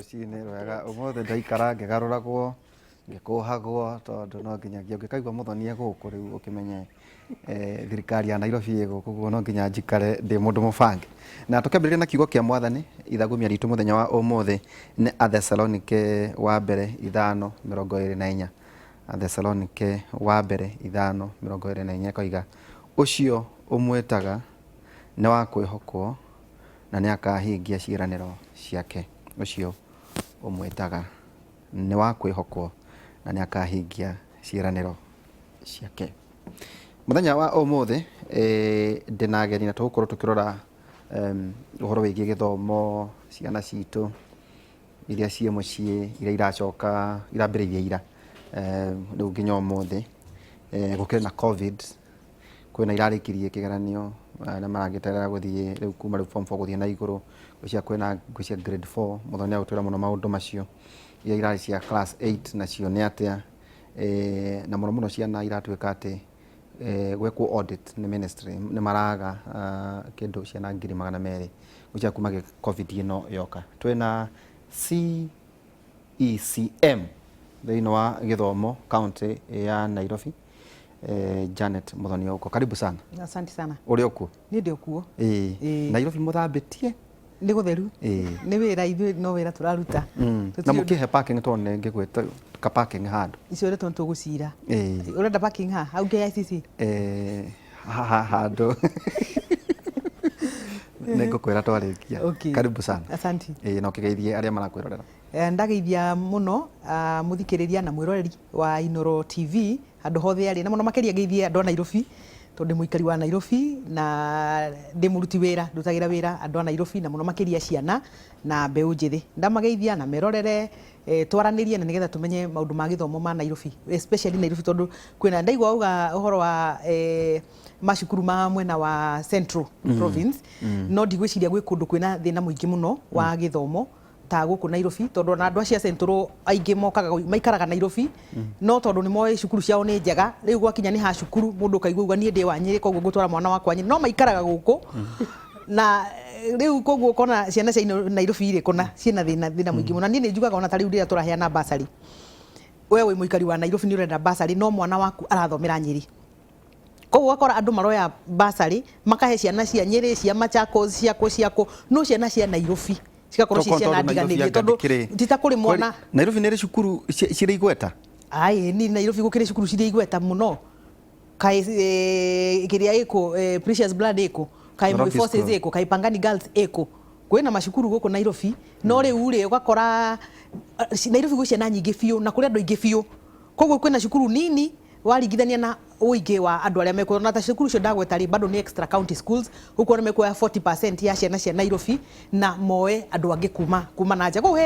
Rũcinĩ rwega. Ũmũthĩ ndaikara ngĩgarũragwo, ngĩkũhagwo, tondũ no nginyagia ũngĩkaigua Mũthoni e gũkũ rĩu ũkĩmenye thirikari ya Nairobi ĩ gũkũ, koguo no nginya njikare ndĩ mũndũ mũbange. Na tũkĩambĩrĩria na kiugo kĩa Mwathani, ithagumia ritũ mũthenya wa ũmũthĩ nĩ Athesalonike wa mbere 5:24. Athesalonike wa mbere 5:24 ĩkoiga, ũcio ũmwĩtaga nĩ wa kwĩhokwo na nĩ akahingia ciĩranĩro ciake. Ũcio ũmwĩtaga nĩ wa kwĩhokwo na nĩ akahingia ciĩranĩro ciake. Mũthenya wa ũmũthĩ ndĩna ageni na tũgũkorwo tũkĩrora ũhoro wĩgiĩ gĩthomo, ciana citũ iria ciĩ mũciĩ, iria iracoka, irambĩrĩirie ira, rĩu nginya ũmũthĩ. Gũkĩrĩ na Covid, kwĩna irarĩkirie kĩgeranio na maragĩterera gũthiĩ rĩu kuma rĩu form 4 gũthiĩ na igũrũ, ngwĩciria kwĩna ngwĩciria grade 4, Mũthoni nĩ egũtwĩra mũno maũndũ macio. Iria irarĩ cia class 8 nacio nĩ atĩa, na mũno mũno ciana iratuĩka atĩ gwekwo audit nĩ ministry nĩ maraga kĩndũ ciana 200,000 ngwĩciria kuma Covid ĩno yoka. Twĩna CECM thĩinĩ wa gĩthomo county ya Nairobi, Janet Muthoni Ouko, karibu sana. Asante sana. Ũrĩ o kuo? Niĩ ndĩ o kuo. Ĩĩ. Nairobi mũthambĩtie? Nĩ gũtheru. Nĩ wĩra, ithuĩ no wĩra tũraruta. Na mũkĩhe parking, tondũ nĩ ngĩgwĩta ka parking handũ. Icio ndeto nĩ tũgũcira. Ũrenda parking ha? Hau KICC? Handũ nĩ ngũkwĩra twarĩkia. Okay. Karibu sana. Asante. Ĩĩ, na ũkĩgeithie arĩa marakwĩrorera. Ndageithia mũno mũthikĩrĩria na mwĩroreri wa Inoro TV handũ hothe arĩ, na mũno makĩria ngeithie andũ a Nairobi, tondũ ndĩ mũikari wa Nairobi na ndĩ mũruti wĩra, ndutagĩra wĩra andũ a Nairobi na mũno makĩria ciana na mbeũ njĩthĩ. Ndamageithia na merorere, twaranĩrie na nĩgetha tũmenye maũndũ ma gĩthomo ma Nairobi, especially Nairobi, tondũ kwĩna ndaigua wauga ũhoro wa macukuru ma mwena wa Central Province, no ndigwĩciria gwĩ kũndũ kwĩna thĩna mũingĩ mũno wa gĩthomo ta gũkũ Nairobi, tondũ ona andũ acio a Central aingĩ mokaga maikaraga Nairobi, no tondũ nĩ moĩ cukuru ciao nĩ njega, rĩu gwakinya nĩ ha cukuru mũndũ ũkaigua uga niĩ ndĩ wa Nyĩrĩ, koguo ngũtwara mwana wakwa Nyĩrĩ, no maikaraga gũkũ. Na rĩu koguo ũkona ciana cia Nairobi rĩ kũna ciĩna thĩna mũingĩ mũno. Na niĩ nĩ njugaga ona ta rĩu rĩrĩa tũraheana bursary, we wĩ mũikari wa Nairobi nĩ ũrenda bursary, no mwana waku arathomera Nyĩrĩ, koguo ũgakora andũ maroya bursary makahe ciana cia Nyĩrĩ, cia Machakos, ciakũ ciakũ, no ciana cia Nairobi cigakorwo ci ciana ndiganĩrie, tondũ ti ta kũrĩ mwana. Nairobi nĩ ĩrĩ cukuru cirĩ igweta? Ai, ni Nairobi gũkĩrĩ cukuru cirĩ igweta mũno. Kaĩ kĩrĩa ĩkũ, Precious Blood ĩkũ, kaĩ Moi Nairobi Forces School. ĩkũ, kaĩ Pangani Girls ĩkũ, kwĩna macukuru gũkũ Nairobi. No rĩu rĩ, ũgakora Nairobi gwĩ ciana nyingĩ biũ na kũrĩ andũ aingĩ biũ, koguo kwĩna cukuru nini waringithania na ũingĩ wa andũ arĩa mekuo. Na ta cukuru icio ndagweta rĩ, bado nĩ extra county schools, ũkuona mekuoya 40% ya ciana cia Nairobi na moe andũ angĩ kuma na nja. Koguo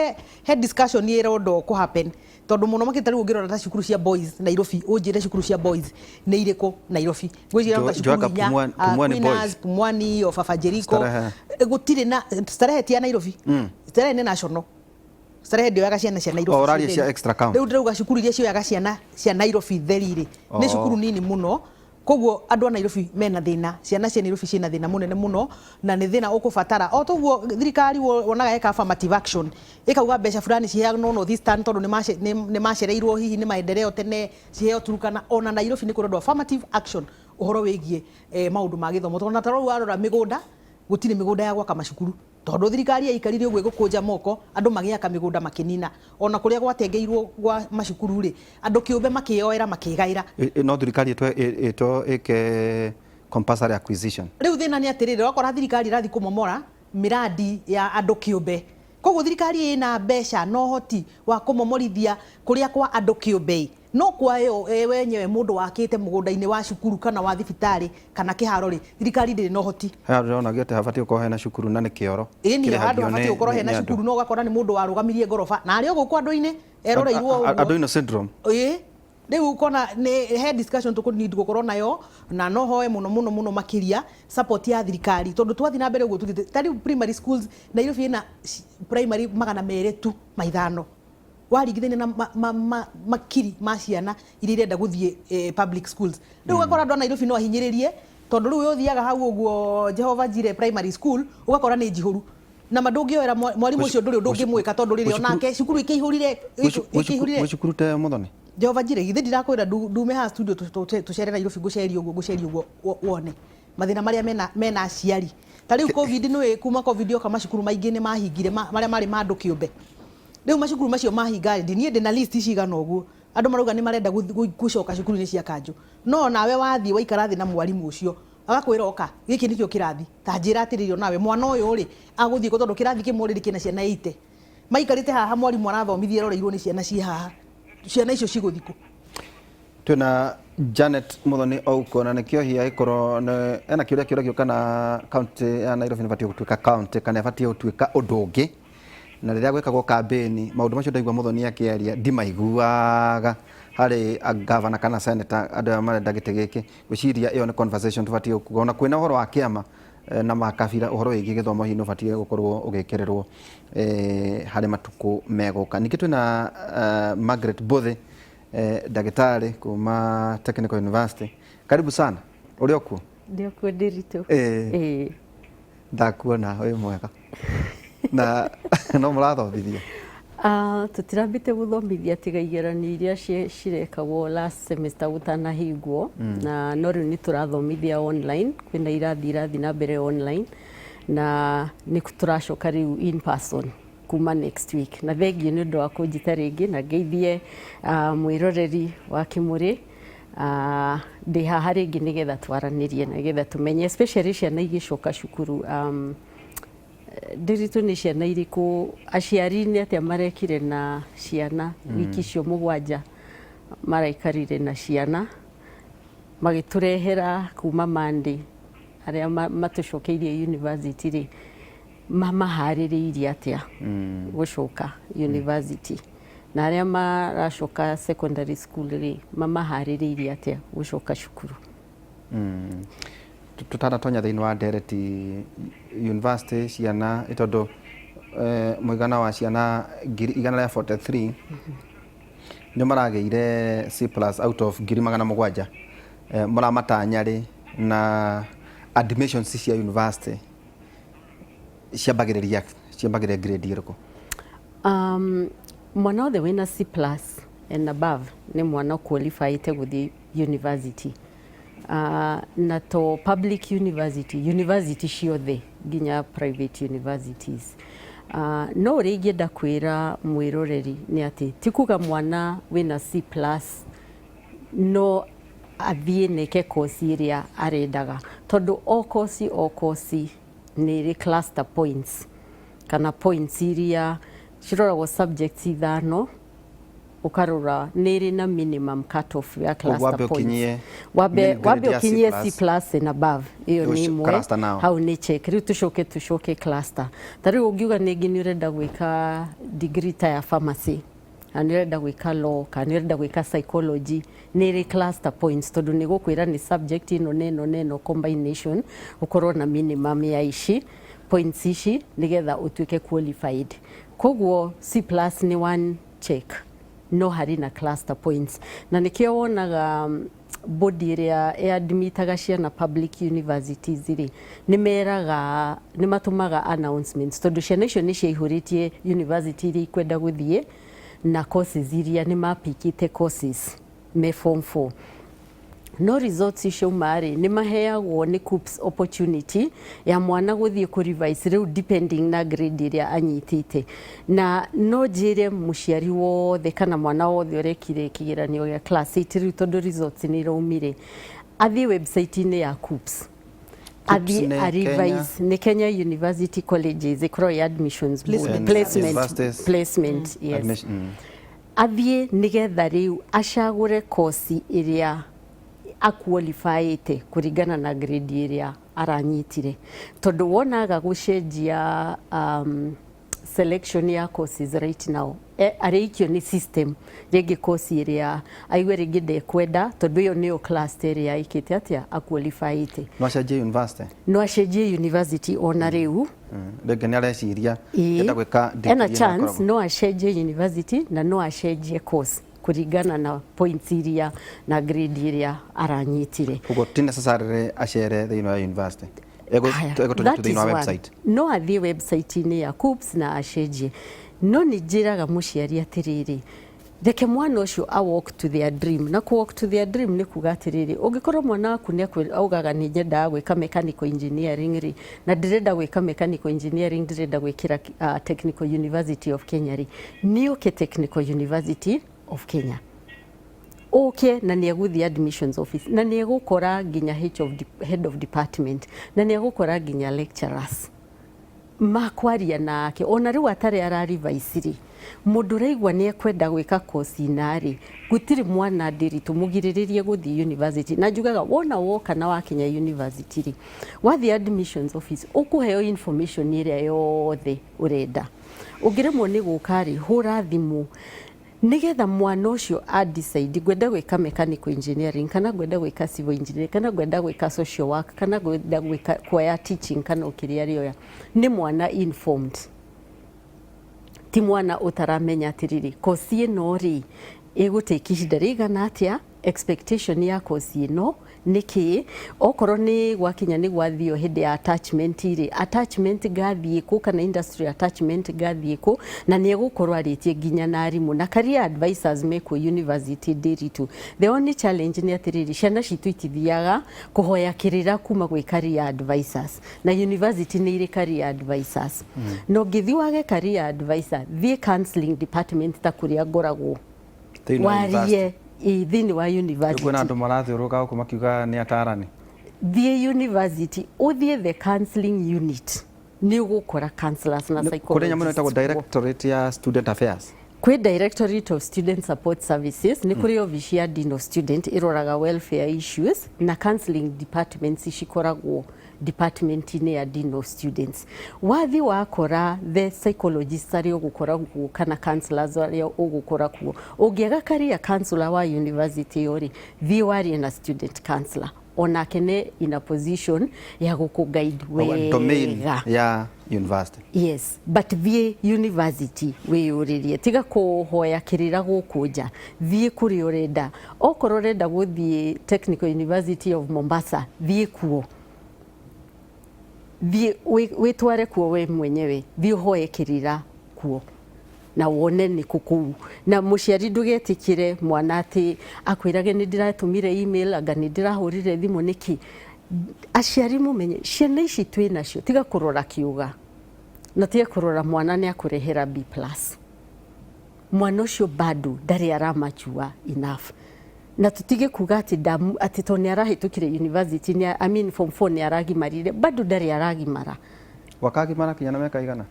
he discussion ĩrondwo kũ happen, tondũ mũno makĩria ta rĩu ũngĩrora ta cukuru cia boys Nairobi, ũnjĩre cukuru cia boys nĩ irĩkũ Nairobi? Ngwĩciria ta cukuru Njoka inya, Pumwani Queeners, Boys. Pumwani o Baba Jericho. Starehe. Gũtirĩ na Starehe, ti ya Nairobi. Starehe nĩ national. Starehe ndĩoyaga ciana cia Nairobi O, ũraria ciĩ cia theri. extra county. Rĩu ndĩrauga cukuru iria cioyaga ciana cia Nairobi theri rĩ, nĩ cukuru nini mũno. Koguo andũ a Nairobi mena thĩna, ciana cia Nairobi ciĩna thĩna mũnene mũno, na nĩ thĩna ũkũbatara o toguo thirikari wonaga eka affirmative action, ĩkauga mbeca fulani ciheanwo North Eastern tondũ nĩ macereirwo hihi nĩ maendeleo tene, ciheo Turkana. Ona Nairobi nĩ kũrendwo affirmative action ũhoro wĩgiĩ maũndũ ma gĩthomo, tondũ na ta rĩu warora mĩgũnda, gũtirĩ mĩgũnda ya gwaka macukuru, tondũ thirikari yaikarire ũguo ĩgũkũnja moko, andũ magĩaka mĩgũnda makĩnina. Ona kũrĩa gwatengeirwo gwa macukuru rĩ, andũ kĩũmbe makĩyoera makĩgaĩra. No thirikari ĩtwo ĩke compulsory acquisition. Rĩu thĩna nĩ atĩrĩrĩ, ũrakora thirikari ĩrathiĩ kũmomora mĩrandi ya andũ kĩũmbe, koguo thirikari ĩna mbeca na ũhoti wa kũmomorithia kũrĩa kwa andũ kĩũmbe, no kwayo wenyewe mũndũ wakĩte mũgũnda-inĩ wa cukuru kana wa thibitarĩ kana kĩharo rĩ, thirikari ndĩrĩ na ũhoti. He handũ ndĩrona atĩ habatiĩ gũkorwo hena cukuru na nĩ kĩoro. Ĩni, handũ Kĩrĩhagio habatiĩ gũkorwo hena nĩ andũ. cukuru, no ũgakora nĩ mũndũ warũgamirie ngoroba na arĩ o gũkũ andũ-inĩ eroreirwo ũguo. Andũ-inĩ syndrome. Ĩĩ, rĩu ũkona nĩ he discussion tũkũ need gũkorwo nayo, na no hoe mũno mũno mũno makĩria support ya thirikari, tondũ twathiĩ na mbere ũguo tũthiĩte ta rĩu primary schools, Nairobi ĩna primary 205 waringithania na makiri ma ciana iria irenda gũthiĩ public schools. Rĩu ũgakora andũ a Nairobi no ahinyĩrĩrie, tondũ rĩu ũthiaga hau ũguo Jehova Jireh Primary School, ũgakora nĩ njihũru. Na ma ndũngĩoera mwarimũ ũcio, ndũrĩ ũndũ ũngĩmwĩka tondũ rĩrĩ onake cukuru ikĩihũrire ikĩihũrire. Gwĩ cukuru ta ĩyo, Muthoni? Jehova njire, githĩ ndirakwĩra ndume haha studio tũcere Nairobi, ngũcerie ũguo, ngũcerie ũguo wone mathĩna marĩa mena aciari. Ta rĩu COVID, nĩũĩ kuma COVID yoka macukuru maingĩ nĩ mahingire marĩa marĩ ma andũ kĩũmbe. Rĩu macukuru macio mahinga rĩ, niĩ ndĩna list cigana ũguo andũ marauga nĩ marenda gũcoka cukuru-inĩ cia kanjũ. No nawe wathiĩ waikara thĩ na mwarimũ ũcio, agakwĩra oka gĩkĩ nĩkĩo kĩrathi, ta njĩra atĩrĩrĩ, onawe mwana ũyũ rĩ agũthiĩ kũ? Tondũ kĩrathi kĩmwe rĩrĩ kĩna ciana 80 maikarĩte haha, mwarimũ arathomithia eroreirwo nĩ ciana ciĩ haha. Ciana icio cigũthiĩ kũ? Twĩna Janet Muthoni Ouko, na nĩkĩo hihi agĩkorwo ena kĩũria kĩũragio kana kaunti ya Nairobi nĩ ĩbatiĩ gũtuĩka kaunti kana ĩbatiĩ gũtuĩka ũndũ ũngĩ. Na rĩrĩa gwĩkagwo kambĩni, maũndũ macio ndaigua Muthoni akĩaria ndimaiguaga harĩ gavana kana senator, andũ aya marenda gĩtĩ gĩkĩ. Ngwĩciria ĩyo nĩ conversation tũbatiĩ gũkuga. Ona kwĩna ũhoro wa kĩama na makabira, ũhoro wĩgiĩ gĩthomo hihi nĩ ũbatiĩ gũkorwo ũgĩkĩrĩrwo harĩ matukũ megũka. Ningĩ twĩna Margaret Bothe, ndagĩtarĩ kuma Technical University. Karibu sana. Ũrĩ o kuo? Ndĩ o kuo, Ndiritu. Ĩĩ. Ndakuona wĩ mwega. Na no mũrathomithia? Tũtirambĩte gũthomithia tiga igeranio iria cirekagwo last semester gũtanahingwo, na no rĩu nĩ tũrathomithia online. Kwĩna irathi irathiĩ na mbere online, na nĩ tũracoka rĩu in person kuma next week. Na thengiũ nĩ ũndũ wa kũnjĩta rĩngĩ, na ngeithie mwĩroreri wa Kĩmũrĩ. Ndĩ haha rĩngĩ nĩgetha twaranĩrie na nĩgetha tũmenye, especially ciana igĩcoka cukuru, Ndiritu, nĩ ciana irĩkũ, aciari nĩ atĩa marekire na ciana wiki icio 7 maraikarire na ciana, magĩtũrehera kuma Monday arĩa matũcokeirie university rĩ, mamaharĩrĩirie atĩa gũcoka university, na arĩa maracoka secondary school rĩ, mamaharĩrĩirie atĩa gũcoka cukuru? Tũtanatonya thĩinĩ wa ndereti university ciana, tondũ mũigana wa ciana 143,000 nĩ maragĩire C plus out of 700,000, mũramatanya rĩ na admissions cia university ciambagĩrĩria grade ĩrĩkũ? Mwana wothe wĩna C plus and above nĩ mwana qualified gũthiĩ university, na to public university, university ciothe nginya private universities. No ũrĩa ingĩenda kwĩra mwĩroreri nĩ atĩ ti kuga mwana wĩna C plus no athiĩ neke kosi ĩrĩa arendaga, tondũ o kosi o kosi nĩ ĩrĩ cluster points kana points iria ciroragwo, subjects ithano, ũkarora nĩ ĩrĩ na minimum cut off ya cluster wambe points. Ũkinyie wambe grade wambe ya C ũkinyie plus. C plus and above, ĩyo nĩ ĩmwe. Cluster nao. Hau nĩ check. Rĩu tũcoke cluster. Ta rĩu ũngiuga nĩngĩ nĩ ũrenda gwĩka degree ta ya pharmacy, kana nĩ ũrenda gwĩka law, kana nĩ ũrenda gwĩka psychology, nĩ ĩrĩ cluster points, tondũ nĩ gũkwĩra nĩ subject ĩno na ĩno na ĩno combination, ũkorwo na minimum ya ici points ici nĩgetha ũtuĩke qualified. Koguo C plus nĩ one check, no harĩ na cluster points, na nĩkĩo wonaga body ĩrĩa ĩadmitaga ciana public universities rĩ, nĩ meraga, nĩ matũmaga announcements, tondũ ciana icio nĩ ciaihũrĩtie university iria ikwenda gũthiĩ na courses iria nĩ mapikĩte courses me form 4. No results icio uma rĩ, nĩ maheagwo nĩ KUCCPS opportunity ya mwana gũthiĩ kũ revise rĩu depending na grade ĩrĩa anyitĩte. Na no njĩre mũciari wothe kana mwana wothe ũrekire kĩgeranio gĩa class 8 rĩu, tondũ results nĩ iraumire, athiĩ website-inĩ ya KUCCPS, athiĩ nĩ a revise. Nĩ Kenya University Colleges, ĩkoragwo ya admissions board. Placement. Placement. Universities. Placement, yes. Admission. Athiĩ nĩgetha rĩu acagũre kosi ĩrĩa aqualifyĩte kũringana na grade ĩrĩa aranyitire, tondũ wonaga gũcenjia selection ya courses right now, arĩikio nĩ system rĩngĩ kosi ĩrĩa aigue rĩngĩ ndekwenda, tondũ ĩyo nĩyo cluster ĩrĩa ĩkĩte atĩa aqualifyĩte. No acenjie university? No acenjie university ona rĩu. Rĩngĩ nĩ areciria enda gwĩka ena degree ĩno chance no acenjie university na no acenjie course kũringana na points iria na grade ĩrĩa aranyitire. Ũguo ti necessarily acere thĩinĩ wa university. Haya, Egũtũnya that tu thĩinĩ is wa one. website. No athiĩ website-inĩ ya KUCCPS na acenjie. No nĩ njĩraga mũciari atĩrĩrĩ, reke mwana ũcio a walk to their dream. Na ku walk to their dream nĩ kuga atĩrĩrĩ, ũngĩkorwo mwana waku nĩ augaga nĩ nyendaga gwĩka mechanical engineering rĩ, na ndĩrenda gwĩka mechanical engineering, ndĩrenda gwĩkĩra Technical University of Kenya rĩ, nĩ ũke Technical University of Kenya, ũke na nĩ egũthiĩ admissions office na nĩ egũkora nginya head of department na nĩ egũkora nginya lecturers makwaria nake. Ona rĩu atarĩ ararivaici rĩ, mũndũ ũraigua nĩ ekwenda gwĩka kosi na-rĩ, gũtirĩ mwana ndĩritũ mũgirĩrĩrie gũthiĩ university. Na njugaga wona woka na wakinya university rĩ, wathiĩ admissions office ũkũheo information ĩrĩa yothe ũrenda. Ũngĩremwo nĩ gũka rĩ, hũra thimũ nigetha mwana ũcio a decide ngwenda gwĩka mechanical engineering kana ngwenda gwĩka civil engineering kana ngwenda gwĩka social work kana ngwenda gwĩka kuoya teaching kana ũkĩrĩa rĩoya. Nĩ mwana informed, ti mwana ũtaramenya atĩrĩrĩ, kosi ĩno rĩ, ĩgũtĩki ihinda rĩigana atĩa, expectation ya kosi ĩno nĩ kĩĩ, okorwo nĩ gwakinya nĩ gwathio hĩndĩ ya attachment rĩ, attachment ngathiĩ kũ kana industry attachment ngathiĩ kũ, na nĩ egũkorwo arĩtie nginya na arimũ na career advisors mekuo university ndĩritũ. The only challenge nĩ atĩrĩrĩ, ciana citũ itithiaga kũhoya kĩrĩra kuma gwĩ career advisors, na university nĩ irĩ career advisors. Na ũngĩthiĩ wage career advisor, thiĩ counseling department ta kũrĩa ngoragwo. Thĩinĩ wa warie university. Thĩinĩ wa university. Kwĩna andũ marathiũrũrũka gũkũ makiuga nĩ atarani. Thiĩ university, ũthiĩ the counseling unit, nĩ ũgũkora counselors na Kũrĩ nyamũ ĩno ĩtagwo psychologists kuo. Directorate ya Student Affairs. Kwĩ Directorate of Student Support Services, nĩ kũrĩ obici ya Dean of Student ĩroraga welfare issues, na counseling departments cikoragwo department-inĩ ya Dean of Students. Wathi wakora the psychologists arĩa ũgũkora kuo kana counselors arĩa ũgũkora kuo. Ũngĩaga career counselor wa university ĩyo rĩ, thiĩ warie na student counselor, onake nĩ in a position ya gũkũ guide Domain wega. ya university. Yes, but thiĩ university wĩyũrĩrie, tiga kũhoya kĩrĩra gũkũ nja, thiĩ kũrĩa ũrenda. Okorwo ũrenda gũthiĩ Technical University of Mombasa, thiĩ kuo, thiĩ wĩtware kuo we mwenyewe, thiĩ ũhoe kĩrĩra kuo na wone nĩ kũ kũu. Na mũciari ndũgetĩkĩre mwana atĩ akwĩrage nĩ ndĩratũmire email, anga nĩ ndĩrahũrire thimũ nĩkĩ. Aciari mũmenye ciana ici twĩ nacio, tiga kũrora kĩũga na tiga kũrora mwana nĩ akũrehera B+. Mwana ũcio bado ndarĩ aramachua enough, na tutige kuga atĩ atĩ tondũ nĩ arahĩtũkire university nĩ, I mean, form 4 nĩ aragimarire, bado ndarĩ aragimara. Wakagimara kinya na mĩaka igana?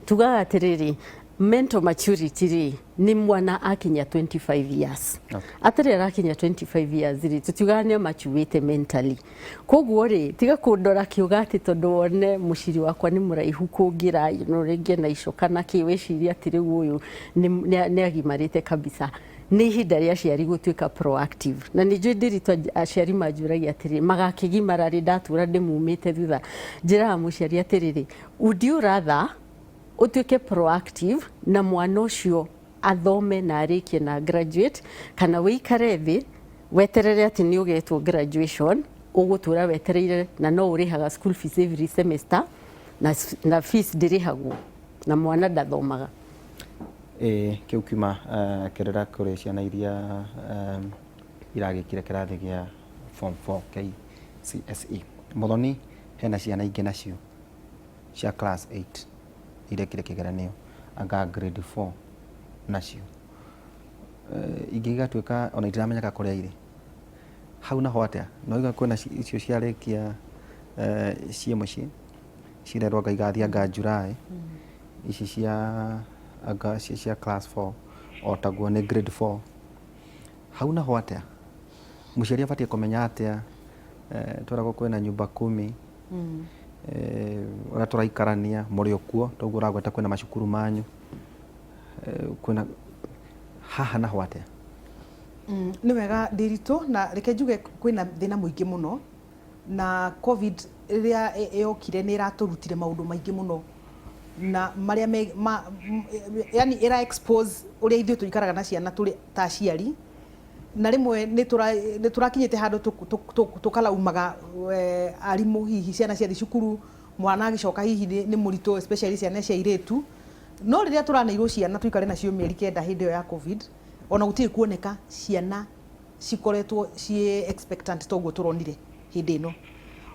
Tugaga atĩrĩrĩ, mental maturity rĩ, nĩ mwana akinya 25 years. Atarĩ arakinya 25 years rĩ, tũtiugaga nĩ amachuĩte mentally. Koguo rĩ, tiga kũndora kĩũga atĩ tondũ wone mũciri wakwa nĩ mũraihu kũngĩra, rĩngĩ na icoka na kĩ, wĩcirie atĩ rĩu ũyũ nĩ agimarĩte kabisa. Nĩ ihinda rĩa aciari gũtuĩka proactive, na nĩ njũĩ ndĩritũ aciari manjũragia atĩrĩ, magakĩgimara rĩ, ndatũra ndĩmumĩte thutha. Njĩraga mũciari atĩrĩrĩ, would you rather ũtuĩke proactive na mwana ũcio athome na arĩkie na graduate, kana wĩikare thĩ weterere atĩ nĩ ũgetwo graduation, ũgũtũra wetereire na no ũrĩhaga school fees every semester, na fees ndĩrĩhagwo na mwana ndathomaga? Ĩĩ, kĩu kiuma kĩrĩra kũrĩ ciana iria iragĩkire kĩrathi gĩa form 4 KCSE. Mũthoni, hena ciana ingĩ nacio cia class 8 irekire kĩgeranio, anga grade 4 nacio, ingĩ igatuĩka ona itiramenyeka kũrĩa irĩ. Hau naho atĩa? No iga kwĩna icio ciarĩkia, ciĩ mũciĩ cirerwo anga igathiĩ anga July. Ici cia anga cia class 4 o taguo nĩ grade 4. Hau naho atĩa? Mũciari abatiĩ kũmenya atĩa? Tweragwo kwĩna nyumba kumi, ũrĩa tũraikarania mũrĩ o kuo, toguo ũragweta kwĩna macukuru manyu, kwĩna haha naho atĩa? Nĩ wega ndĩritũ, na reke njuge kwĩna thĩna mũingĩ mũno, na COVID rĩrĩa yokire nĩ ĩratũrutire maũndũ maingĩ mũno na marĩa yani ĩra expose ũrĩa ithuĩ tũikaraga na ciana tũrĩ ta aciari. Na rĩmwe nĩ tũrakinyĩte handũ tũkaraumaga arimũ, hihi ciana ciathiĩ cukuru, mwana agĩcoka hihi nĩ mũritũ, especially ciana cia airĩtu. No rĩrĩa tũraneirwo ciana tũikare nacio mĩeri 9 hĩndĩ ĩyo ya COVID, ona gũtirĩ kuoneka ciana cikoretwo ciĩ expectant toguo tũronire hĩndĩ ĩno.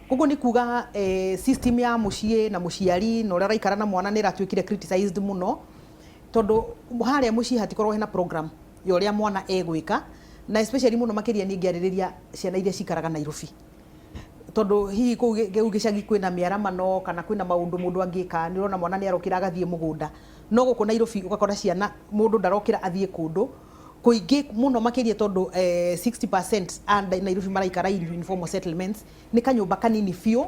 Koguo nĩ kuga system ya mũciĩ na mũciari na ũrĩa ũraikara na mwana nĩ ĩratuĩkire criticized mũno, tondũ harĩa mũciĩ hatikoragwo hena program ya ũrĩa mwana egwĩka. Na especially mũno makĩria niĩ ngĩarĩrĩria ciana iria cikaraga Nairobi, tondũ hihi kũu gĩcagi kwĩna mĩaramano kana kwĩna maũndũ mũndũ angĩka, nĩ ũrona mwana nĩ arokĩra agathiĩ mũgũnda. No gũkũ Nairobi ũgakora ciana, mũndũ ndarokĩra athiĩ kũndũ kũingĩ mũno makĩria, tondũ 60% a Nairobi maraikara in informal settlements, nĩ kanyũmba kanini biũ.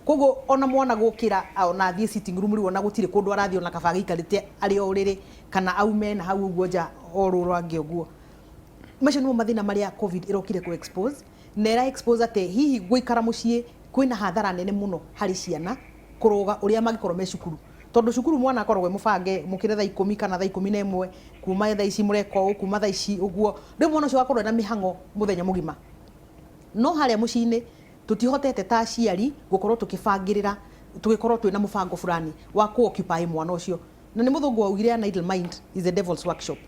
Koguo ona mwana gũkĩra ona athiĩ sitting room rĩu, ona gũtirĩ kũndũ arathiĩ, ona kaba agĩikarĩte arĩ o ũrĩrĩ kana aume na hau ũguo nja o rũrange ũguo. Macio nĩmo mathĩna marĩa COVID ĩrokire kũ expose, na ĩra expose atĩ hihi gũikara mũciĩ kwĩna hathara nene mũno harĩ ciana kũrũga ũrĩa mangĩkorwo me cukuru, tondũ cukuru mwana akoragwo e mũbange, mũkĩre thaa 10 kana thaa 11, kuma thaa ici mũreka ũũ, kuma thaa ici ũguo. Rĩu mwana ũcio agakorwo ena mĩhang'o mũthenya mũgima. No harĩa mũciĩ-inĩ tũtihotete ta aciari gũkorwo tũkĩbangĩrĩra, tũgĩkorwo twĩna mũbango fulani wa kũ occupy mwana ũcio. Na nĩ mũthũngũ waugire, "An idle mind is the devil's workshop."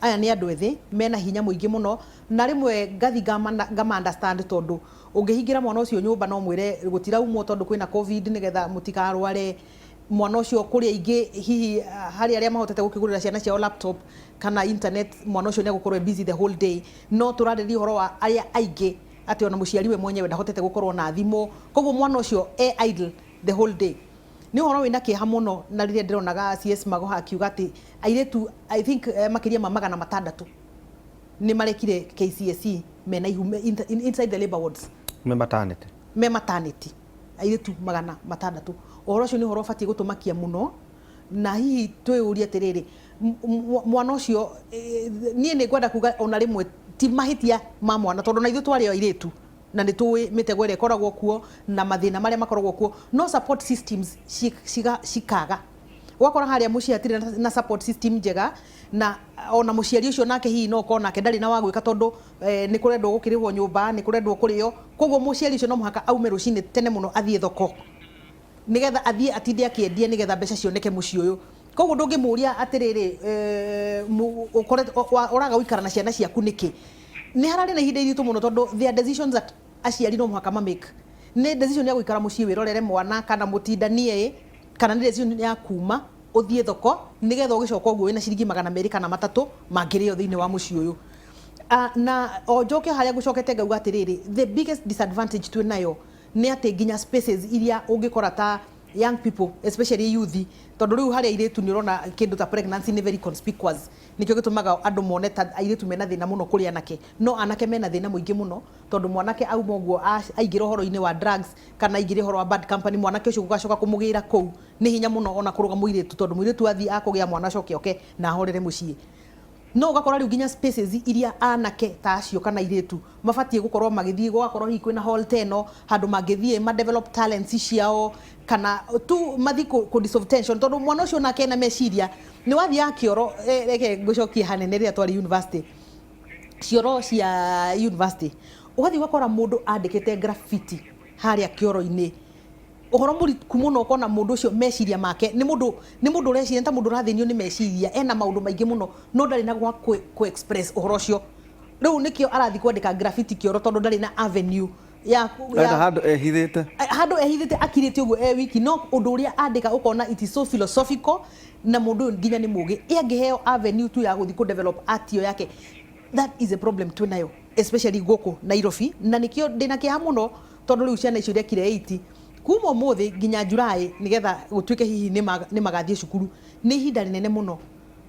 Aya nĩ andũ ethĩ mena hinya mũingĩ mũno, na rĩmwe ngathi ngama understand, tondũ ũngĩhingĩra mwana ũcio nyũmba no mwĩre gũtiraumwo tondũ kwĩna COVID nĩgetha mũtikarware. Mwana ũcio kũrĩ aingĩ hihi harĩ arĩa mahotete gũkĩgũrĩra ciana ciao laptop kana internet, mwana ũcio nĩ egũkorwo e busy the whole day. No tũrarĩria ũhoro wa arĩa aingĩ atĩ ona mũciari we mwenyewe ndahotete gũkorwo na thimũ, koguo mwana ũcio e idle the whole day. Nĩ ũhoro wĩna kĩeha mũno. Na rĩrĩa ndĩronaga CS Magoha akiuga atĩ airĩtu, I think makĩria ma 600 nĩ marekire KCSE mena ihu inside the labor wards. Me maternity. Me maternity, airĩtu 600. Ũhoro ũcio nĩ ũhoro ũbatiĩ gũtũmakia mũno, na hihi twĩyũrie atĩrĩrĩ, mwana ũcio, niĩ nĩ ngwenda kuga ona rĩmwe ti mahĩtia ma mwana, tondũ na ithuĩ twarĩ o airĩtu na nĩ tũĩ mĩtego ĩrĩa ĩkoragwo kuo na mathĩna marĩa makoragwo kuo. No support systems cikaga, ũgakora harĩa mũciĩ hatirĩ na support system njega, na ona mũciari ũcio nake hihi no ũkorwo nake ndarĩ na wa gwĩka, tondũ nĩ kũrendwo gũkĩrĩhwo nyũmba, nĩ kũrendwo kũrĩo. Koguo mũciari ũcio no mũhaka aume rũcinĩ tene mũno athiĩ thoko nigetha athiĩ atinde akĩendia nigetha mbeca cioneke mũciĩ ũyũ. Koguo ndũngĩmũria atĩrĩrĩ, ũraga gũikara na ciana ciaku nĩkĩ. Nĩ hararĩ na ihinda iritũ mũno, tondũ there are decisions that aciari no mũhaka mamake. Nĩ decision ya gũikara mũciĩ wĩrorere mwana kana mũtindanie, kana nĩ decision ya kuma ũthiĩ thoko nĩgetha ũgĩcoka ũguo wĩna ciringi 200 kana 300 mangĩrĩo thĩinĩ wa mũciĩ ũyũ. Na o njoke harĩa ngũcokete ngauga atĩrĩrĩ, the biggest disadvantage twĩ nayo nĩ atĩ nginya spaces iria ũngĩkora ta young people, especially youth, tondũ rĩu harĩa airĩtu nĩ ũrona kĩndũ ta pregnancy nĩ very conspicuous, nĩkĩo gĩtũmaga andũ mone ta airĩtu mena thĩna mũno kũrĩ anake. No anake mena thĩna mũingĩ mũno, tondũ mwanake auma ũguo aingĩra ũhoro-inĩ wa drugs kana aingĩra ũhoro wa bad company, mwanake ũcio gũgacoka kũmũgĩra kũu nĩ hinya mũno ona kũrũga mũirĩtu, tondũ mũirĩtu athiĩ akũgĩa mwana acoke oke na ahorere mũciĩ. No ũgakora rĩu nginya spaces iria anake ta acio kana airĩtu mabatiĩ gũkorwo magĩthiĩ, gũgakorwo hihi kwĩna hall ta ĩno handũ mangĩthiĩ ma develop talents ciao kana tu mathiĩ kũ dissolve tension, tondũ mwana ũcio nake ena meciria nĩ wathiaga kĩoro. Reke ngũcokie hanene, rĩrĩa twarĩ university, cioro cia university, ũgathiĩ ũgakora mũndũ andĩkĩte graffiti harĩa kĩoro-inĩ, ũhoro mũriku mũno. Ũkona mũndũ ũcio meciria make nĩ mũndũ ũreciria nĩ ta mũndũ ũrathĩnio nĩ meciria, ena maũndũ maingĩ mũno no ndarĩ na gwa kũ express ũhoro ũcio. Rĩu nĩkĩo arathiĩ kwandĩka graffiti kĩoro, tondũ ndarĩ na avenue ya Enda handũ ehithĩte. Handũ ehithĩte akirĩte ũguo e wiki, no ũndũ ũrĩa andĩka ũkona it is so philosophical, na mũndũ ũyũ nginya nĩ mũgĩ. Ĩ angĩheo avenue tu ya gũthiĩ kũ develop art ĩyo yake. That is a problem twĩ nayo, especially gũkũ Nairobi. Na nĩkĩo ndĩna kĩeha mũno, tondũ rĩu ciana icio irekire 80 kuma ũmũthĩ nginya July nĩgetha gũtuĩke hihi nĩ magathiĩ cukuru, nĩ ihinda rĩnene mũno.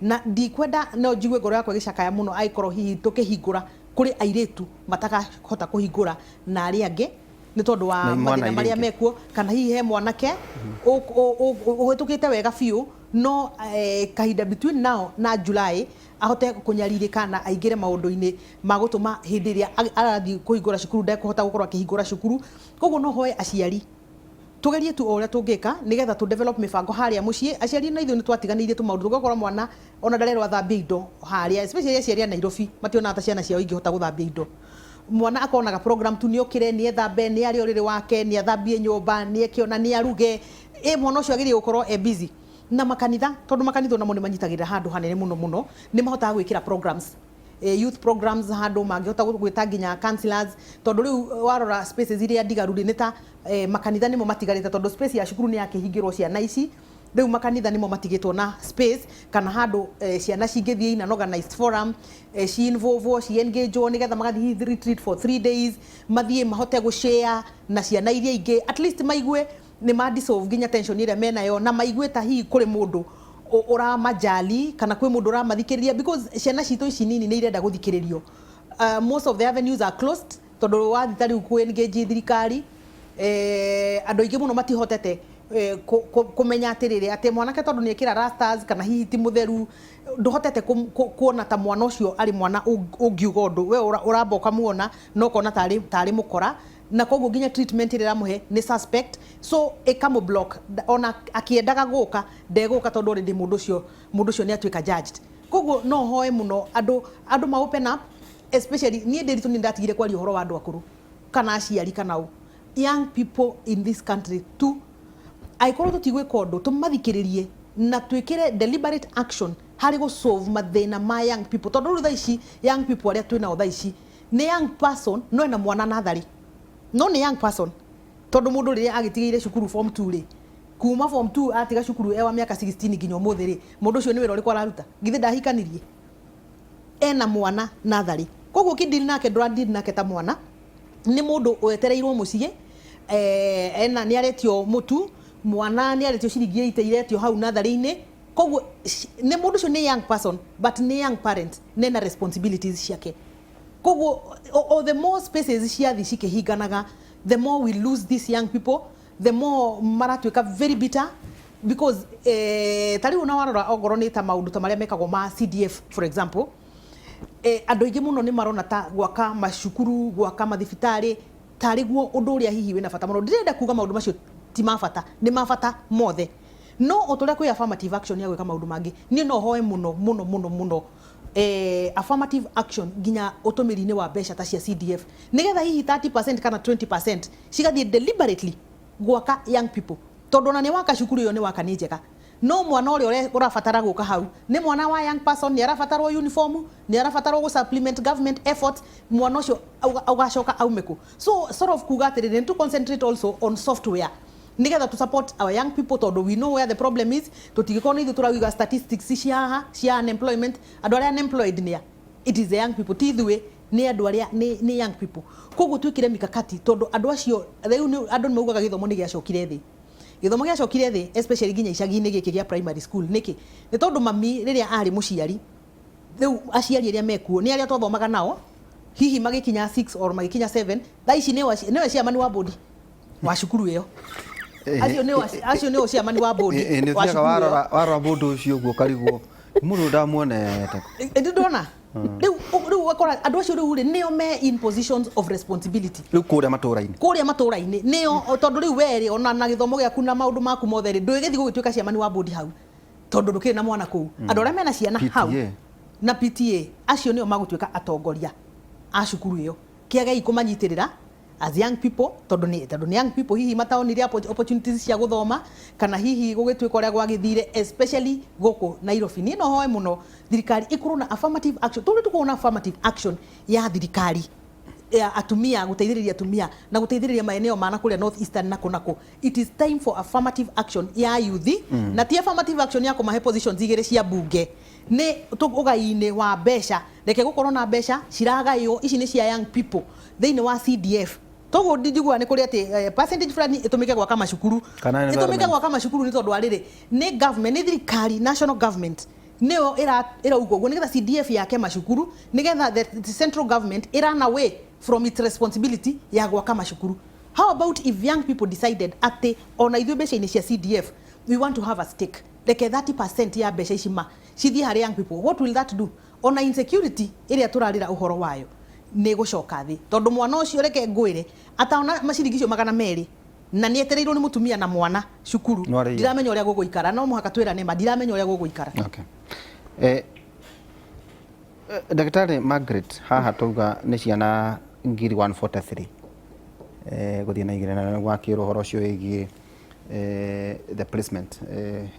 Na ndikwenda, no njigue ngoro yakwa ĩgĩcakaya mũno angĩkorwo hihi tũkĩhingũra kũrĩ airĩtu matakahota kũhingũra na arĩa angĩ nĩ tondũ wa Na imwana mathĩna iria marĩa ingĩ. mekuo, kana hihi he mwanake ũhĩtũkĩte wega biũ, no kahinda between now na July ahote kũnyarirĩka na aingĩre maũndũ-inĩ ma gũtũma hĩndĩ ĩrĩa arathiĩ kũhingũra cukuru ndekũhota gũkorwo akĩhingũra cukuru. Koguo no hoe aciari. Tugerie tu o ũrĩa tũngĩka nĩgetha tũ develop mĩbango harĩa mũciĩ. Aciari na ithuĩ nĩ twatiganĩirie tũmaũndũ, tũgakora mwana ona ndarerwo athambie indo harĩa, especially aciari a Nairobi mationaga ta ciana ciao ingĩhota gũthambia indo. Mwana akonaga program tu nĩ okĩre, nĩ ethambe, nĩ arĩe ũrĩrĩ wake, nĩ athambie nyũmba, nĩ eke ona nĩ aruge. Ĩ mwana ũcio agĩrĩire gũkorwo e busy na makanitha, tondũ makanitha onamo nĩ manyitagĩrĩra handũ hanene mũno mũno, nĩ mahotaga gwĩkĩra programs, youth programs, handũ mangĩhota gwĩta nginya counselors, tondũ rĩu warora spaces iria ndigaru rĩ, nĩ ta makanitha nĩmo matigarĩte, tondũ space ya cukuru nĩ yakĩhingĩrwo ciana ici. Rĩu makanitha nĩmo matigĩtwo na space kana handũ ciana cingĩthiĩ in an organized forum, ci involve, ci engage, nĩgetha magathiĩ retreat for 3 days, mathiĩ mahote gũshare na ciana iria ingĩ, at least maigue nĩ ma dissolve nginya tension ĩrĩa menayo, na maigue ta hihi kũrĩ mũndũ ũramajali kana kwĩ mũndũ ũramathikĩrĩria, because ciana citũ ici nini nĩ irenda gũthikĩrĩrio. Most of the avenues are closed, tondũ wathiĩ ta rĩu kũ engage thirikari, andũ aingĩ mũno matihotete kũmenya atĩrĩrĩ, atĩ mwanake tondũ nĩ ekĩra rastas kana hihi ti mũtheru, ndũhotete kuona ta mwana ũcio arĩ mwana ũngiuga ũndũ. We ũramba ũkamuona no ũkona tarĩ mũkora, na koguo nginya treatment ĩrĩa ĩramũhe nĩ suspect, so ĩkamũ block. Ona akĩendaga gũka ndegũka, tondũ already mũndũ ũcio nĩ atuĩka judged. Koguo no hoe mũno andũ ma open up, especially niĩ ndĩritũ nĩ ndatigire kwaria ũhoro wa andũ akũrũ kana aciari kana ũ, young people in this country tu. Angĩkorwo tũtigwĩka ũndũ, tũmathikĩrĩrie na twĩkĩre deliberate action harĩ gũ solve mathĩna ma young people, tondũ rĩu thaa ici young people arĩa twĩ nao thaa ici nĩ young person no ena mwana natharĩ, no nĩ young person, tondũ mũndũ rĩrĩa agĩtigĩire cukuru form 2 rĩ, kuma form 2 atiga cukuru e wa mĩaka 16 nginya ũmũthĩ rĩ, mũndũ ũcio nĩ wĩra ũrĩkũ araruta? Githĩ ndahikanirie, ena mwana natharĩ? Koguo ũkĩdeal nake, ndũradeal nake ta mwana, nĩ mũndũ wetereirwo mũciĩ, ena nĩ aretio mũtu, mwana nĩ aretio ciringi 80 iretio hau natharĩ-inĩ. Koguo nĩ mũndũ ũcio nĩ young person, but nĩ young parent nena responsibilities ciake. Koguo o the more spaces ciathi cikĩhinganaga, the more we lose these young people, the more maratuĩka very bitter, because ta rĩu ona warora ongorwo nĩ ta maũndũ ta marĩa mekagwo ma CDF, for example, andũ aingĩ mũno nĩ marona ta gwaka macukuru, gwaka mathibitarĩ tarĩ guo ũndũ ũrĩa hihi wĩna bata mũno. Ndĩrenda kuga maũndũ macio ti ma bata, nĩ ma bata mothe, no o ta ũrĩa kwĩ affirmative action ya gwĩka maũndũ mangĩ, niĩ no hoe mũno mũno mũno mũno affirmative action nginya ũtũmĩri-inĩ wa mbeca ta cia CDF, nĩgetha hihi 30% kana 20% cigathiĩ deliberately gwaka young people, tondũ ona nĩ waka cukuru ĩyo, nĩ waka, nĩ njega, no mwana ũrĩa ũrabatara gũka hau nĩ mwana wa young person, nĩ arabatarwo uniform, nĩ arabatarwo gũ supplement government effort. Mwana ũcio ũgacoka aume kũ? So sort of kuga atĩrĩrĩ, nĩ to concentrate also on software nigetha to support our young people, tondũ we know where the problem is. Tũtingĩkorwo nĩ ithuĩ tũrauga statistics cia haha cia unemployment, andũ arĩa unemployed nĩa? It is the young people, ti ithuĩ, nĩ andũ arĩa nĩ young people. Koguo twĩkĩre mikakati, tondũ andũ acio rĩu andũ nĩ maugaga gĩthomo nĩ gĩacokire thĩ. Gĩthomo gĩacokire thĩ especially nginya icagi-inĩ gĩkĩ gĩa primary school. Nĩkĩ? Nĩ tondũ mami rĩrĩa arĩ mũciari, rĩu aciari arĩa mekuo nĩ arĩa twathomaga nao hihi magĩkinya 6 or magĩkinya 7, thaa ici nĩwe chairman wa board wa cukuru ĩyo. Acio nĩo chairman wa board nĩ wa ũthiaga cukuru ĩyo. Warora mũndũ ũcio ũguo ũkarigwo nĩ mũndũ ndamuonete. Ndĩ ndona rĩu ũgakora andũ acio rĩu rĩ, nĩo me in positions of responsibility. Rĩu kũrĩa matũra-inĩ. Kũrĩa matũra-inĩ nĩo, tondũ rĩu werĩ ona na gĩthomo gĩaku na maũndũ maku mothe rĩ, ndũgĩthiĩ gũgĩtuĩka chairman wa board hau, tondũ ndũkĩrĩ na mwana kũu. Andũ arĩa mena ciana hau PTA. Na PTA acio nĩo magũtuĩka atongoria a cukuru ĩyo. Kĩagei kũmanyitĩrĩra as young people, tondũ nĩ young people hihi mataonire opportunities cia gũthoma, kana hihi gũgĩtuĩka ũrĩa gwagĩthire, especially gũkũ Nairobi. Niĩ no hoe mũno thirikari ĩkorwo na affirmative action, tondũ tũkorwo na affirmative action ya thirikari ya atumia, guteithĩrĩria atumia na guteithĩrĩria maeneo mana kũrĩa North Eastern nako nako. It is time for affirmative action ya youth, na ti affirmative action ya kũmahe positions igĩrĩ cia bunge, nĩ ũgai-inĩ wa mbeca. Reke gũkorwo na mbeca ciragaywo, ici nĩ cia young people thĩinĩ wa CDF. Toguo ndinjiguaga nĩ kũrĩ atĩ percentage fulani ĩtũmĩke gwaka macukuru. Kana ĩtũmĩke environment. Gwaka macukuru nĩ tondũ wa rĩrĩ, nĩ government, nĩ thirikari, national government nĩyo ĩrauga ũguo nĩgetha CDF yake macukuru, nĩgetha the central government ĩrun away from its responsibility ya gwaka macukuru. How about if young people decided atĩ ona ithuĩ mbeca-inĩ cia CDF we want to have a stake, reke 30% ya mbeca ici ma cithiĩ harĩ young people? What will that do? Ona insecurity ĩrĩa tũrarĩra ũhoro wayo nĩ gũcoka thĩ, tondũ mwana ũcio, reke ngwĩre, ataona maciringi icio 200. Na nĩ etereirwo nĩ mũtumia na mwana cukuru. No arĩia. Ndiramenya ũrĩa gũgũikara, no mũhaka twĩrane ma, ndiramenya ũrĩa gũgũikara. Okay. Ndagĩtarĩ Margaret, haha tauga nĩ ciana 143,000 gũthiĩ na igĩrĩ, na wakĩrwo ũhoro ũcio wĩgiĩ the placement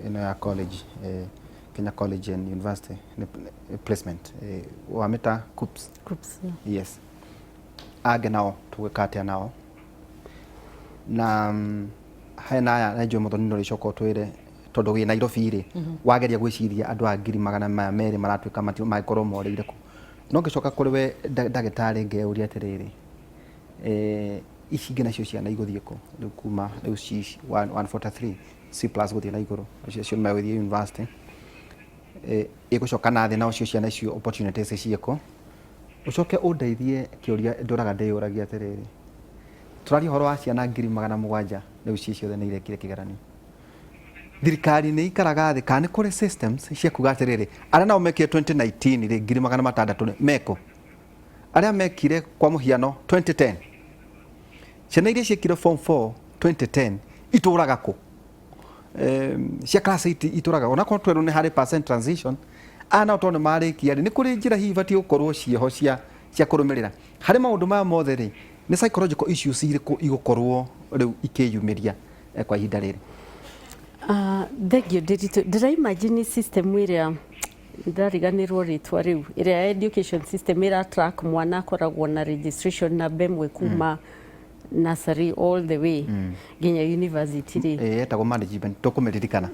ĩno ya college, Kenya College and University placement, wamĩta KUCCPS. KUCCPS, yeah. Yes, angĩ nao tũgwĩka atĩa nao? Na hena aya na njũĩ Mũthoni no rĩcoka ũtwĩre, tondũ wĩ Nairobi rĩ, wageria gwĩciria andũ a ngiri magana maya merĩ maratuĩka mangĩkorwo morĩire kũ. No ngĩcoka kũrĩ we ndagĩtarĩ, ngeyũria atĩrĩrĩ, ici ingĩ nacio ciana igũthiĩ kũ rĩu, kuma rĩu ci 143 C plus gũthiĩ na igũrũ, acio acio megũthiĩ university, ĩgũcoka na thĩ, nao cio ciana icio opportunities ciĩkũ? Ũcoke ũndeithie kĩũria ndũraga ndĩyũragia atĩrĩrĩ, tũraria ũhoro wa ciana 700,000, rĩu ci ciothe nĩ irekire kĩgeranio. Thirikari nĩ ikaraga thĩ kana nĩ kũrĩ systems cia kuga atĩrĩrĩ, arĩa nao mekire 2019 rĩ, 600,000 rĩ, mekũ? Arĩa mekire kwa mũhiano 2010, ciana iria ciekire form 4 2010 itũraga kũ? Cia class 8 itũraga, onakorwo twerwo nĩ harĩ percent transition, aya nao tondũ nĩ marĩkia rĩ, nĩ kũrĩ njĩra hihi ibatiĩ gũkorwo ciĩho cia kũrũmĩrĩra harĩ maũndũ maya mothe rĩ? Nĩ psychological issues irĩkũ igũkorwo rĩu ikĩyumĩria kwa ihinda rĩrĩ? Thank you, Ndiritu. Ndĩra imagine system ĩrĩa ndariganĩrwo rĩtwa rĩu, ĩrĩa ya education system ĩra track mwana akoragwo na registration namba ĩmwe kuma nursery all the way nginya university rĩ. Ĩtagwo management, tũkũmĩririkana.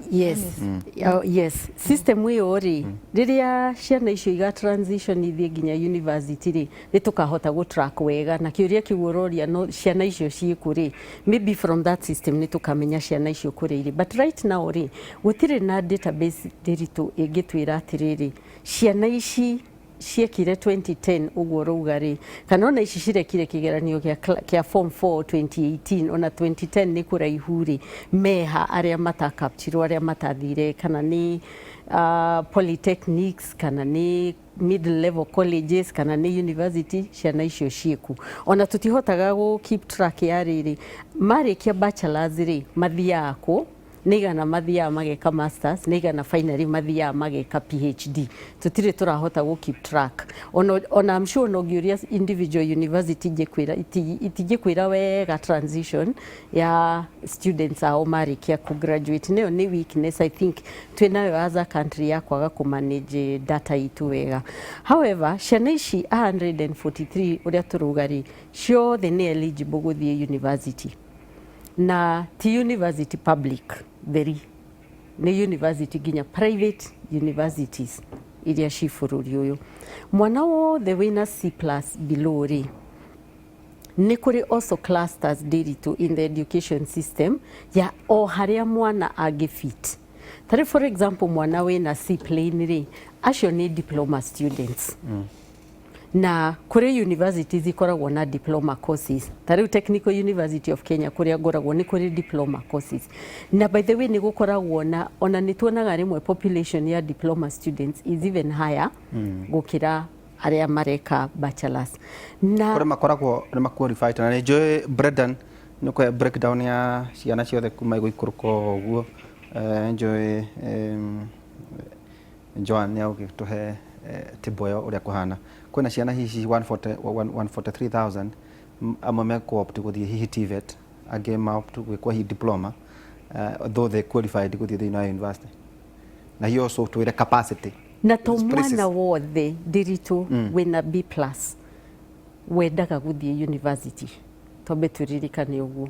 Yes, system ĩyo rĩ, rĩrĩa ciana icio iga transition ithiĩ nginya university rĩ, nĩ tũkahota gũ track wega. Na kĩũria kĩu ũroria, no ciana icio ciĩkũ rĩ, maybe from that system nĩ tũkamenya ciana icio kũrĩa irĩ. But right now rĩ, gũtirĩ na database ndĩritũ ĩngĩtwĩra atĩrĩrĩ, ciana ici ciekire 2010 ũguo ũrauga rĩ, kana ona ici cirekire kĩgeranio kĩa form 4 2018, ona 2010 nĩ kũraihu rĩ, meha arĩa matakaptirwo, arĩa matathire, kana nĩ polytechnics, kana nĩ middle level colleges, kana nĩ university, ciana icio ciĩku? Ona tũtihotaga gũ keep track ya rĩrĩ, marĩkia bachelors rĩ, mathiaga kũ? Nĩ igana mathiaga mageka masters? Nĩ igana finally mathiaga mageka PhD? Tũtirĩ tũrahota gũ keep track. Ona I'm sure no ngĩũria individual university ingĩkwĩra, itingĩkwĩra wega transition ya students ao marĩkia ku graduate. Nĩyo nĩ weakness I think twĩnayo as a country ya kwaga kũ manage data itũ wega. However, ciana ici 143 ũrĩa tũrauga rĩ, ciothe nĩ eligible gũthiĩ university, na ti university public theri, nĩ university nginya private universities iria ci bũrũri ũyũ. Mwana wothe wĩna C plus below rĩ, nĩ kũrĩ also clusters ndĩritũ in the education system ya o harĩa mwana angĩfit. Tarĩ for example, mwana wĩna C plain rĩ, acio nĩ diploma students, na kũrĩ universities ikoragwo na diploma courses, ta rĩu Technical University of Kenya kũrĩa ngoragwo, nĩ kũrĩ diploma courses. Na by the way, nĩ gũkoragwo na, ona nĩ tuonaga rĩmwe population ya diploma students is even higher gũkĩra arĩa mareka bachelors na Kũrĩa makoragwo nĩ ma qualified, na nĩ njũĩ Brendan nĩ ũkũhe breakdown ya ciana ciothe kuma igũikũrũka o ũguo. Njũĩ Joan nĩ agũgĩtũhe table ĩyo ũrĩa kũhana. Kwĩna ciana hihi 140 143,000, amwe mekũ-opt gũthiĩ hihi TVET, angĩ ma-opt gwĩkwo hihi diploma, though they qualified gũthiĩ thĩinĩ wa university. Na hiyo also twĩre capacity na to places. Mwana wothe ndiritu wĩna B plus wendaga gũthiĩ university, twambe tũririkane ũguo.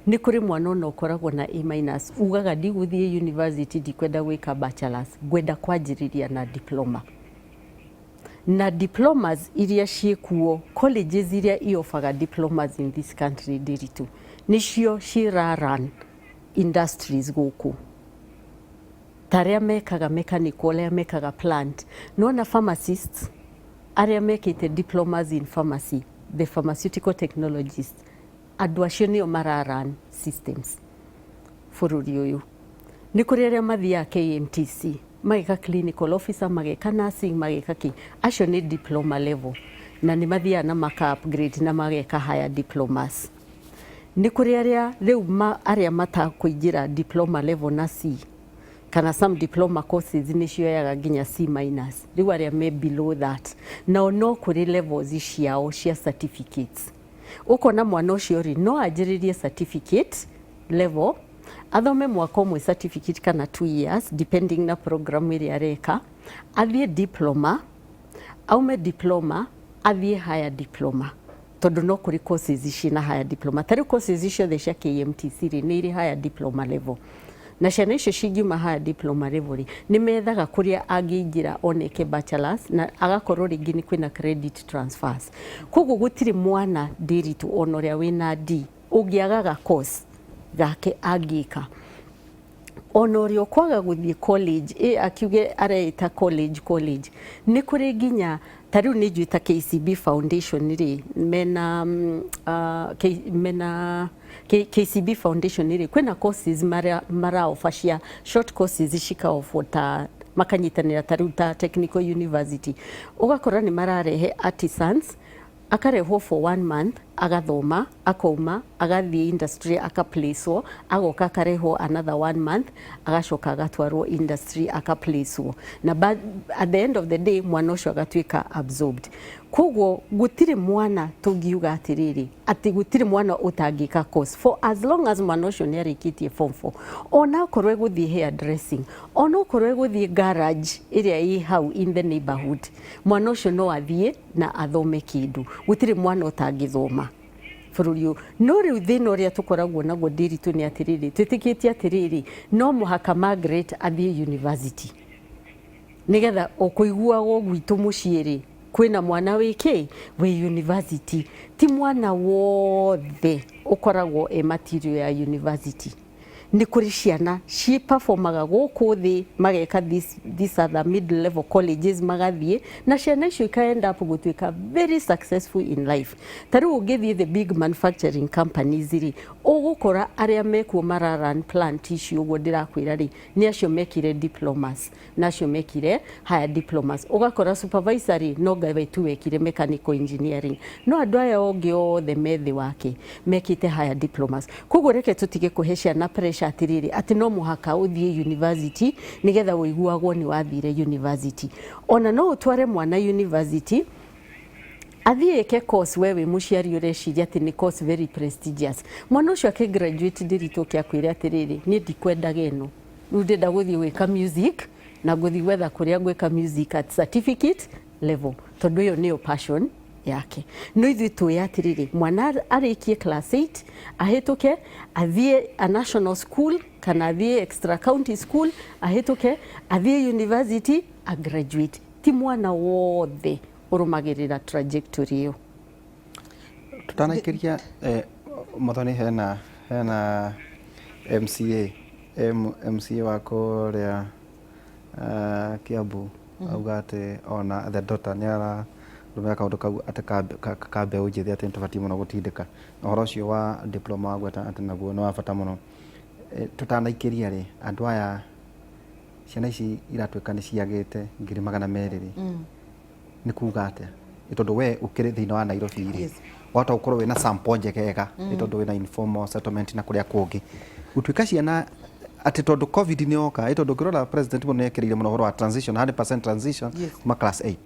Nĩ kũrĩ mwana ona ũkoragwo na A minus ugaga, "Ndigũthiĩ university, ndikwenda gwĩka bachelors, ngwenda kwanjĩrĩria na diploma." Na diplomas iria ciĩkuo, colleges iria iofaga diplomas in this country, ndiritu, nĩcio cira run industries gũkũ, ta arĩa mekaga mechanical, arĩa mekaga plant, nona pharmacists arĩa mekĩte diplomas in pharmacy, the pharmaceutical technologists, andũ acio nĩo mara run systems bũrũri ũyũ. Nĩ kũrĩ arĩa mathiaga KMTC mageka clinical officer, mageka nursing, mageka kĩ, acio nĩ diploma level, na nĩ mathiaga na maka upgrade na mageka higher diplomas. Nĩ kũrĩ arĩa rĩu arĩa matakũingĩra diploma level na C, kana some diploma courses nĩ cioyaga nginya C minus. Rĩu arĩa me below that nao no kũrĩ levels ciao cia certificates. Ũkona mwana ũcio rĩ, no anjĩrĩrie certificate level, athome mwaka ũmwe certificate kana 2 years, depending na program ĩrĩa areka, athiĩ diploma, aume diploma athiĩ higher diploma, tondũ no kũrĩ courses ciĩna higher diploma. Ta rĩu courses ciothe cia KMTC rĩ, nĩ irĩ higher diploma level, na ciana icio cingiuma higher diploma level rĩ, nĩ methaga kũrĩa angĩingĩra oneke bachelors na agakorwo rĩngĩ nĩ kwĩna credit transfers. Koguo gũtirĩ mwana, Ndĩritũ, ona ũrĩa wĩna D ũngĩagaga course gake angĩka, ona ũrĩa ũkwaga gũthiĩ college, akiuge areĩta college. College nĩ kũrĩ nginya ta rĩu nĩ njũĩ ta KCB Foundation rĩ, mena mena KCB Foundation rĩ, kwĩna courses mara offer cia short courses, cikaoffer ta makanyitanĩra ta rĩu ta Technical University, ũgakora nĩ mararehe artisans, akarehwo for one month, agathoma, akauma, agathiĩ industry, akaplacewo, agoka akarehwo another one month, agacoka agatwarwo industry, akaplacewo, na at the end of the day mwana ũcio agatuĩka absorbed. Koguo gũtirĩ mwana tũngiuga atĩrĩrĩ, atĩ gũtirĩ mwana ũtangĩka course, for as long as mwana ũcio nĩ arĩkĩtie form 4, ona akorwo egũthiĩ hair dressing, ona okorwo egũthiĩ garage ĩrĩa ĩ hau in the neighborhood, mwana ũcio no athiĩ na athome kĩndũ. Gũtirĩ mwana ũtangĩthoma bũrũri ũyũ. No rĩu thĩna ũrĩa tũkoragwo naguo, Ndĩritũ, nĩ atĩrĩrĩ, twĩtĩkĩtie atĩrĩrĩ, no mũhaka Margaret athiĩ university nigetha ũkũiguagwo gwitũ mũciĩ rĩ, kwĩna mwana wĩkĩ wĩ university. Ti mwana wothe ũkoragwo e material ya university. Nĩ kũrĩ ciana ci performaga gũkũ thĩ, mageka this other middle level colleges, magathiĩ na ciana icio ika end up gũtuĩka very successful in life. Ta rĩu ũngĩthiĩ the big manufacturing companies rĩ, ũgũkora arĩa mekuo mara run plant icio, ũguo ndĩrakwĩra rĩ, nĩ acio mekire diplomas na acio mekire higher diplomas. Ũgakora supervisor rĩ, no ngawe tu wekire mechanical engineering, no andũ aya ongĩ othe me thĩ wake mekĩte higher diplomas. Koguo reke tũtige kũhe ciana pressure atĩrĩrĩ, atĩ no mũhaka ũthiĩ university nĩgetha ũiguagwo nĩ wathire university. Ona no ũtware mwana university athiĩ eke course we wĩ mũciari ũreciria atĩ nĩ course very prestigious. Mwana ũcio akĩ graduate, Ndĩritũ, akwĩre atĩrĩrĩ, niĩ ndikwendaga ĩno, rĩu ndĩrenda gũthiĩ gwĩka music, na ngũthiĩ gwetha kũrĩa gwĩka music at certificate level, tondũ ĩyo nĩyo passion yake. No ithuĩ tũĩ atĩrĩrĩ, mwana arĩkie class 8, ahĩtũke, athiĩ a national school kana athiĩ extra county school, ahĩtũke, athiĩ university, a graduate. Ti mwana wothe ũrũmagĩrĩra trajectory ĩyo. Tutanaikĩria Muthoni, hena MCA, MCA wa kũrĩa Kiambu auga atĩ ona the daughter nĩ ararũmĩrĩra kaũndũ kau atĩ ka mbeũ njĩthĩ, atĩ nĩ tũbatiĩ mũno gũtindĩka ũhoro ũcio wa diploma wa gweta atĩ naguo nĩ wa bata mũno. Tutanaikĩria rĩ, andũ aya, ciana ici iratuĩka nĩ ciagĩte 200,000 rĩ, nĩ kuga atĩa? Nĩ tondũ we ũkĩrĩ thĩinĩ wa Nairobi rĩ, wahota gũkorwo wĩna sample njegega, nĩ tondũ wĩna informal settlement na kũrĩa kũngĩ gũtuĩka ciana atĩ tondũ COVID nĩ yoka, ĩ tondũ ũngĩrora president mũno nĩ ekĩrĩire mũno ũhoro wa transition, 100% transition kuma class 8.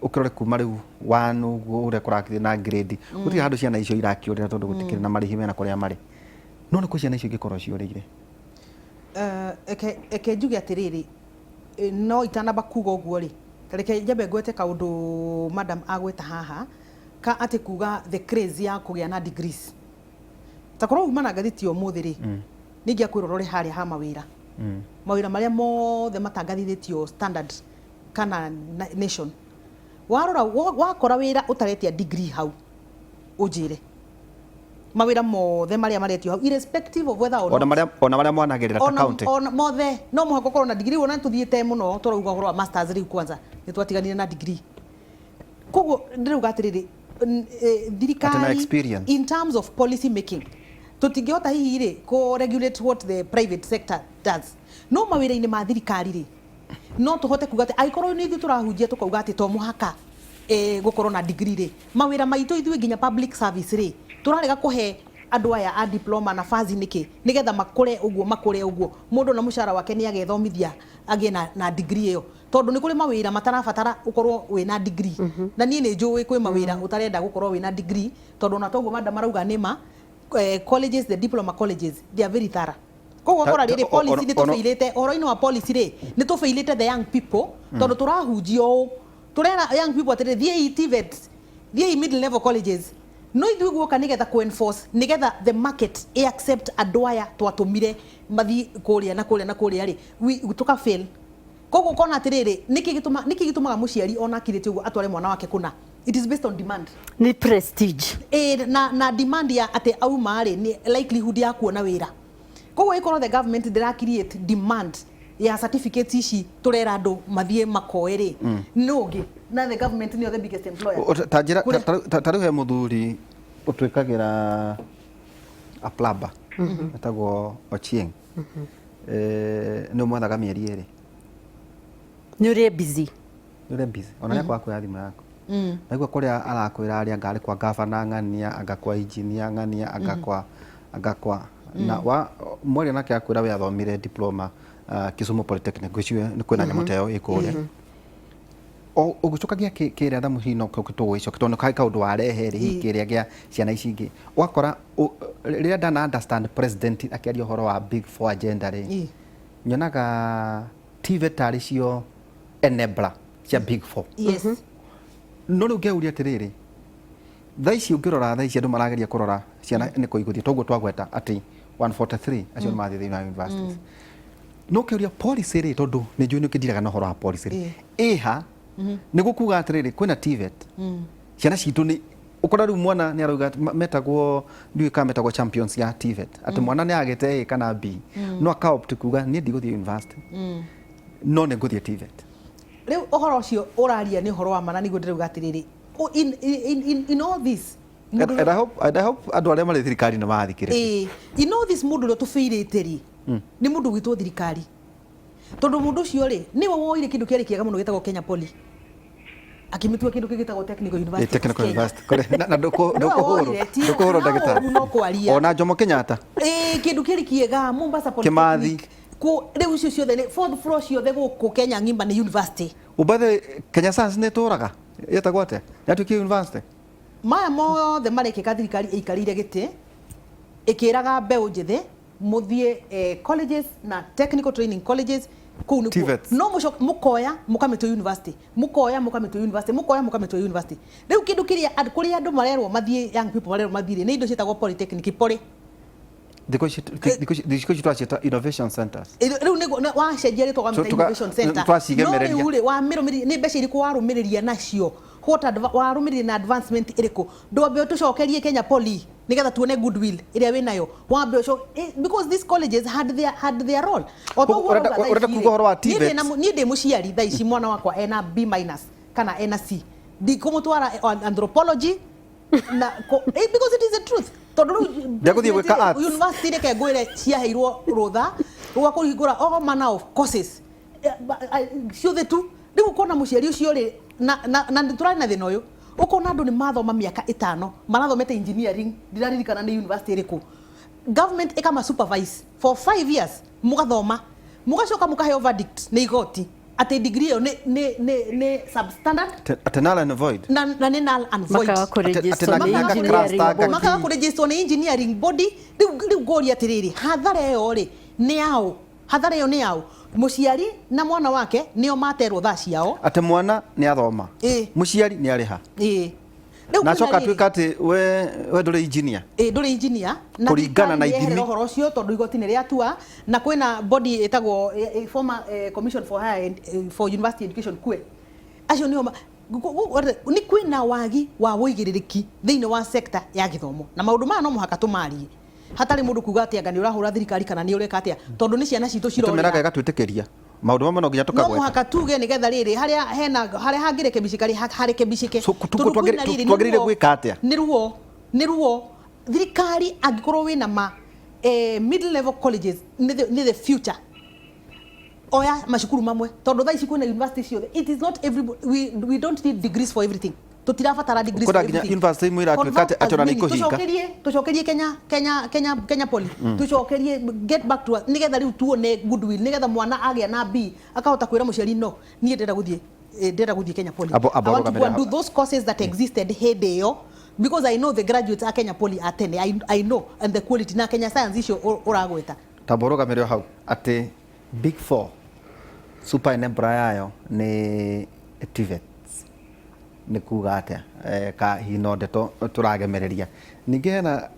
Ũkĩrore kuma rĩu one ũguo ũrĩa kũrathiĩ na grade, gũtirĩ handũ ciana icio irakĩũrĩra, tondũ gũtikĩrĩ na marĩhi mena kũrĩa marĩ, no nĩ kũ ciana icio ingĩkorwo ciũrĩire? Eke njuge atĩrĩrĩ, no itanamba kuga ũguo rĩ, reke njambe ngwete kaũndũ madam agweta haha ka atĩ kuga the craze ya kũgĩa na degrees. Ta korwo uma na ngathĩti ya ũmũthĩ rĩ, nĩ ingĩakwĩra ũrore harĩa ha mawĩra, mawĩra marĩa mothe matangathithĩtio Standard kana Nation. Warora wakora wĩra ũtaretia degree hau, ũnjĩre mawĩra mothe marĩa maretio hau, irrespective of whether or ona not marĩa, ona marĩa mwanagĩrĩra ta ona, county. Ona mothe no mũhaka ũkorwo na degree. Ona tũthiĩte mũno tũrauga ũhoro wa masters, rĩu kwanza nĩ twatiganire na degree. Koguo ndĩrauga atĩrĩrĩ, Atĩ na thirikari experience. In terms of policy making, tũtingĩhota hihi rĩ kũ regulate what the private sector does, no mawĩra-inĩ ma thirikari rĩ, no tũhote kuga atĩ angĩkorwo nĩ ithuĩ tũrahunjia tũkauga atĩ to mũhaka gũkorwo na degree rĩ, mawĩra maitũ ithuĩ nginya public service rĩ, Tũrarega kũhe andũ aya a diploma nabathi nĩkĩ? Nĩgetha makũre ũguo, makũre ũguo, mũndũ na mũcara wake nĩ agethomithia agĩe na degree ĩyo, tondũ nĩ kũrĩ mawĩra matarabatara ũkorwo wĩna degree. Na niĩ nĩ njũĩ kwĩ mawĩra ũtarenda gũkorwo wĩna degree, tondũ ona toguo madam marauga nĩma colleges, the diploma colleges, they are very thorough. Koguo ũkora rĩrĩ policy nĩ tũbĩirĩte ũhoro-inĩ wa policy rĩ, nĩ tũbĩirĩte the young people, tondũ tũrahunjia ũũ, tũrera young people atĩrĩ, thiĩi TVET, thiĩi middle level colleges, no ithuĩ guoka nĩgetha kũ enforce, nĩgetha the market ĩ accept andũ aya twatũmire mathiĩ kũrĩa na kũrĩa na kũrĩa rĩ, tũka fail. Koguo ũkona atĩrĩrĩ, nĩkĩ gĩtũmaga mũciari ona akirĩte ũguo atware mwana wake kũna? It is based on demand. Nĩ prestige. Ĩ, na demand ya atĩ auma rĩ, nĩ likelihood ya kuona wĩra. Koguo ĩkorwo the government ndĩra create demand ya certificates ici tũrera andũ mathiĩ makoe rĩ, no ũngĩ na the government nĩyo the biggest employer. Ta njĩra, ta rĩu he mũthuri ũtwĩkagĩra a plumber etagwo Ochieng. Nĩ ũmwethaga mĩeri 2. Nĩ ũrĩ busy. Nĩ ũrĩ busy ona nĩ akwaga kuoya thimũ yaku. Naigua kũrĩa arakwĩra arĩa anga arĩ kwa gavana ng'ania, anga kwa engineer ng'ania, anga kwa na wa mwaria nake akwĩra we athomire diploma Kisumu Polytechnic, ngwĩciria nĩ kwĩna nyamũ ta ĩyo ĩ kũrĩa. O ũgĩcokagia kĩrĩa thamu hihi no tũgũgĩcokia, tondũ nĩ kaũndũ warehe rĩ, hihi kĩrĩa gĩa ciana ici ingĩ, ũgakora rĩrĩa ndana understand president akĩaria ũhoro wa big four agenda rĩ, nyonaga TVET tarĩ cio enabler cia big four. No rĩu ngeuria atĩrĩrĩ, thaa ici ũngĩrora, thaa ici andũ marageria kũrora ciana nĩ kũ igũthiĩ, toguo twagweta atĩ 143 acio nĩ mathiĩ thĩinĩ wa universities. No ũkĩũria policy rĩ, tondũ nĩ njũĩ nĩ ũkĩndiraga na ũhoro wa policy rĩ, ĩha nĩ gũkuga atĩrĩrĩ, kwĩna TVET, ciana citũ nĩ ũkora rĩu mwana nĩ arauga metagwo, ndiũĩ kana metagwo champions ya TVET, atĩ mwana nĩ agĩte A kana B, no aka opt kuga niĩ ndigũthiĩ university no nĩ ngũthiĩ TVET. Rĩu ũhoro ũcio ũraria nĩ ũhoro wa ma, na nĩguo ndĩrauga atĩrĩrĩ, in all this And I hope andũ arĩa marĩ thirikari nĩ marathikĩrĩria. Ĩĩ, in all this mũndũ ũrĩa tũbĩirĩte rĩ, nĩ mũndũ gwĩtwo thirikari, tondũ mũndũ ũcio rĩ, nĩwe woire kĩndũ kĩarĩ kĩega mũno gĩtagwo Kenya Poly, akĩmĩtua kĩndũ kĩngĩ gĩtagwo Technical University of Technical Kenya. University. Na Nĩwe ndũkũhũrwo woire, ndũkũhũrwo na ndagĩtarĩ. ũru no kwaria. Ona Jomo Kenyatta. Ĩĩ, kĩndũ kĩarĩ kĩega, Mombasa Kimathi. Polytechnic. Rĩu icio ciothe nĩ fourth floor ciothe gũkũ Kenya ng'ima nĩ university. Ũbathe Kenya Science nĩ ĩtũraga ĩtagwo atĩa, yatuĩkire university. Maya mothe marekĩka thirikari ĩikarĩire gĩtĩ ĩkĩraga mbeũ njĩthĩ mũthiĩ colleges na technical training colleges kũu nĩkuo. TVETs. No mũkoya mũkamĩtua university, mũkoya mũkamĩtua university, mũkoya mũkamĩtua university. Rĩu kĩndũ kĩrĩa kũrĩa andũ marerwo mathiĩ, young people marerwo mathiĩ rĩ, nĩ indo ciĩtagwo polytechnic, poly. Thikũ ici twaciĩta innovation centers. Rĩu nĩguo wacenjia rĩtwa So wamĩta innovation center. Twacigemereria. No rĩu rĩ, wamĩrũmĩrĩria nĩ mbeca irĩkũ warũmĩrĩria nacio? Warũmĩrĩria na advancement ĩrĩkũ? Ndwambe ũtũcokerie Kenya Poly nĩgetha tuone goodwill ĩrĩa wĩnayo. Wambe because these colleges had their role. O toguo ũrauga thaa Ũrenda ici kuga rĩ, ũhoro wa niĩ TVET? Niĩ ndĩ mũciari thaa ici, mwana wakwa ena B minus kana ena C, ndikũmũtwara anthropology na because it is the truth, tondũ rĩu Ndegũthiĩ gwĩka arts. University, reke ngwĩre, ciaheirwo rũtha rwa kũhingũra all manner of courses ciothe tu. Rĩu ũkona mũciari ũcio rĩ, na nĩ tũrarĩ na thĩna ũyũ, ũkona andũ nĩ mathoma mĩaka 5, marathomete engineering, ndiraririkana nĩ university ĩrĩkũ, government ĩkama supervise for 5 years, mũgathoma, mũgacoka mũkaheo verdict nĩ igoti atĩ degree ĩyo nĩ substandard. Atĩ null and void. Na nĩ null and void. Makaga kũregister Atĩ na nĩ nginya engineering cluster board. Makaga kũregisterwo nĩ engineering body. Rĩu ngũria atĩrĩrĩ, hathara ĩyo rĩ, nĩ yaũ? Hathara ĩyo nĩ yaũ? Mũciari na mwana wake nĩo materwo thaa ciao. Atĩ mwana nĩ athoma, mũciari nĩ arĩha, Rĩu na kwĩna acoka rĩrĩ. atuĩka atĩ we ndũrĩ engineer. Ĩ, ndũrĩ engineer na Kũringana na thirikari nĩyeherera ithimi. ũhoro ũcio, tondũ igoti nĩ rĩatua, na kwĩna body ĩtagwo former commission for higher for university education, kwe acio nĩo nĩ kwĩna wagi wa wũigĩrĩrĩki thĩinĩ wa sector ya gĩthomo, na maũndũ maya no mũhaka tũmarie hatarĩ mũndũ kuga atĩ anga nĩ ũrahũra thirikari kana nĩ ũreka atĩa, tondũ nĩ ciana citũ Tũmĩraga cirorĩra. ĩgatwĩtĩkĩria maũndũ mamwe no nginya No tũkagweta. Mũhaka tuge nĩgetha rĩrĩ harĩa hena harĩa hangĩrekebicĩka rĩ, harekebicĩke. So, Tondũ kwĩna rĩrĩ, nĩ twagĩrĩire ruo. gwĩka atĩa? Nĩ ruo thirikari, angĩkorwo wĩna ma middle level colleges nĩ the future, oya macukuru mamwe, tondũ thaa ici kwĩna university ciothe. It is not every, we don't need degrees for everything. Tutirabatara degrees Kwĩna for nginya everything. university imwe iratuĩka Convert atĩ ona as nĩ many. ikũhinga. Tucokerie Kenya Poly, tucokerie, get back to us, nigetha riu tuone goodwill, nigetha mwana agĩa na B akahota kwĩra mũciari, "No, niĩ ndĩrenda gũthiĩ, ndĩrenda gũthiĩ Kenya Poly. Abo I want to go and rũgamĩrĩra. do those courses that existed hĩndĩ ĩyo," because I know the graduates a Kenya Poly a tene. I know and the quality na Kenya Science icio ũragweta. Tamba ũrũgamĩrĩre hau atĩ Big Four super enabler yayo nĩ TVETs, nĩ kuga atĩa? Ka hihi no ndeto tũragemereria. Ningĩ hena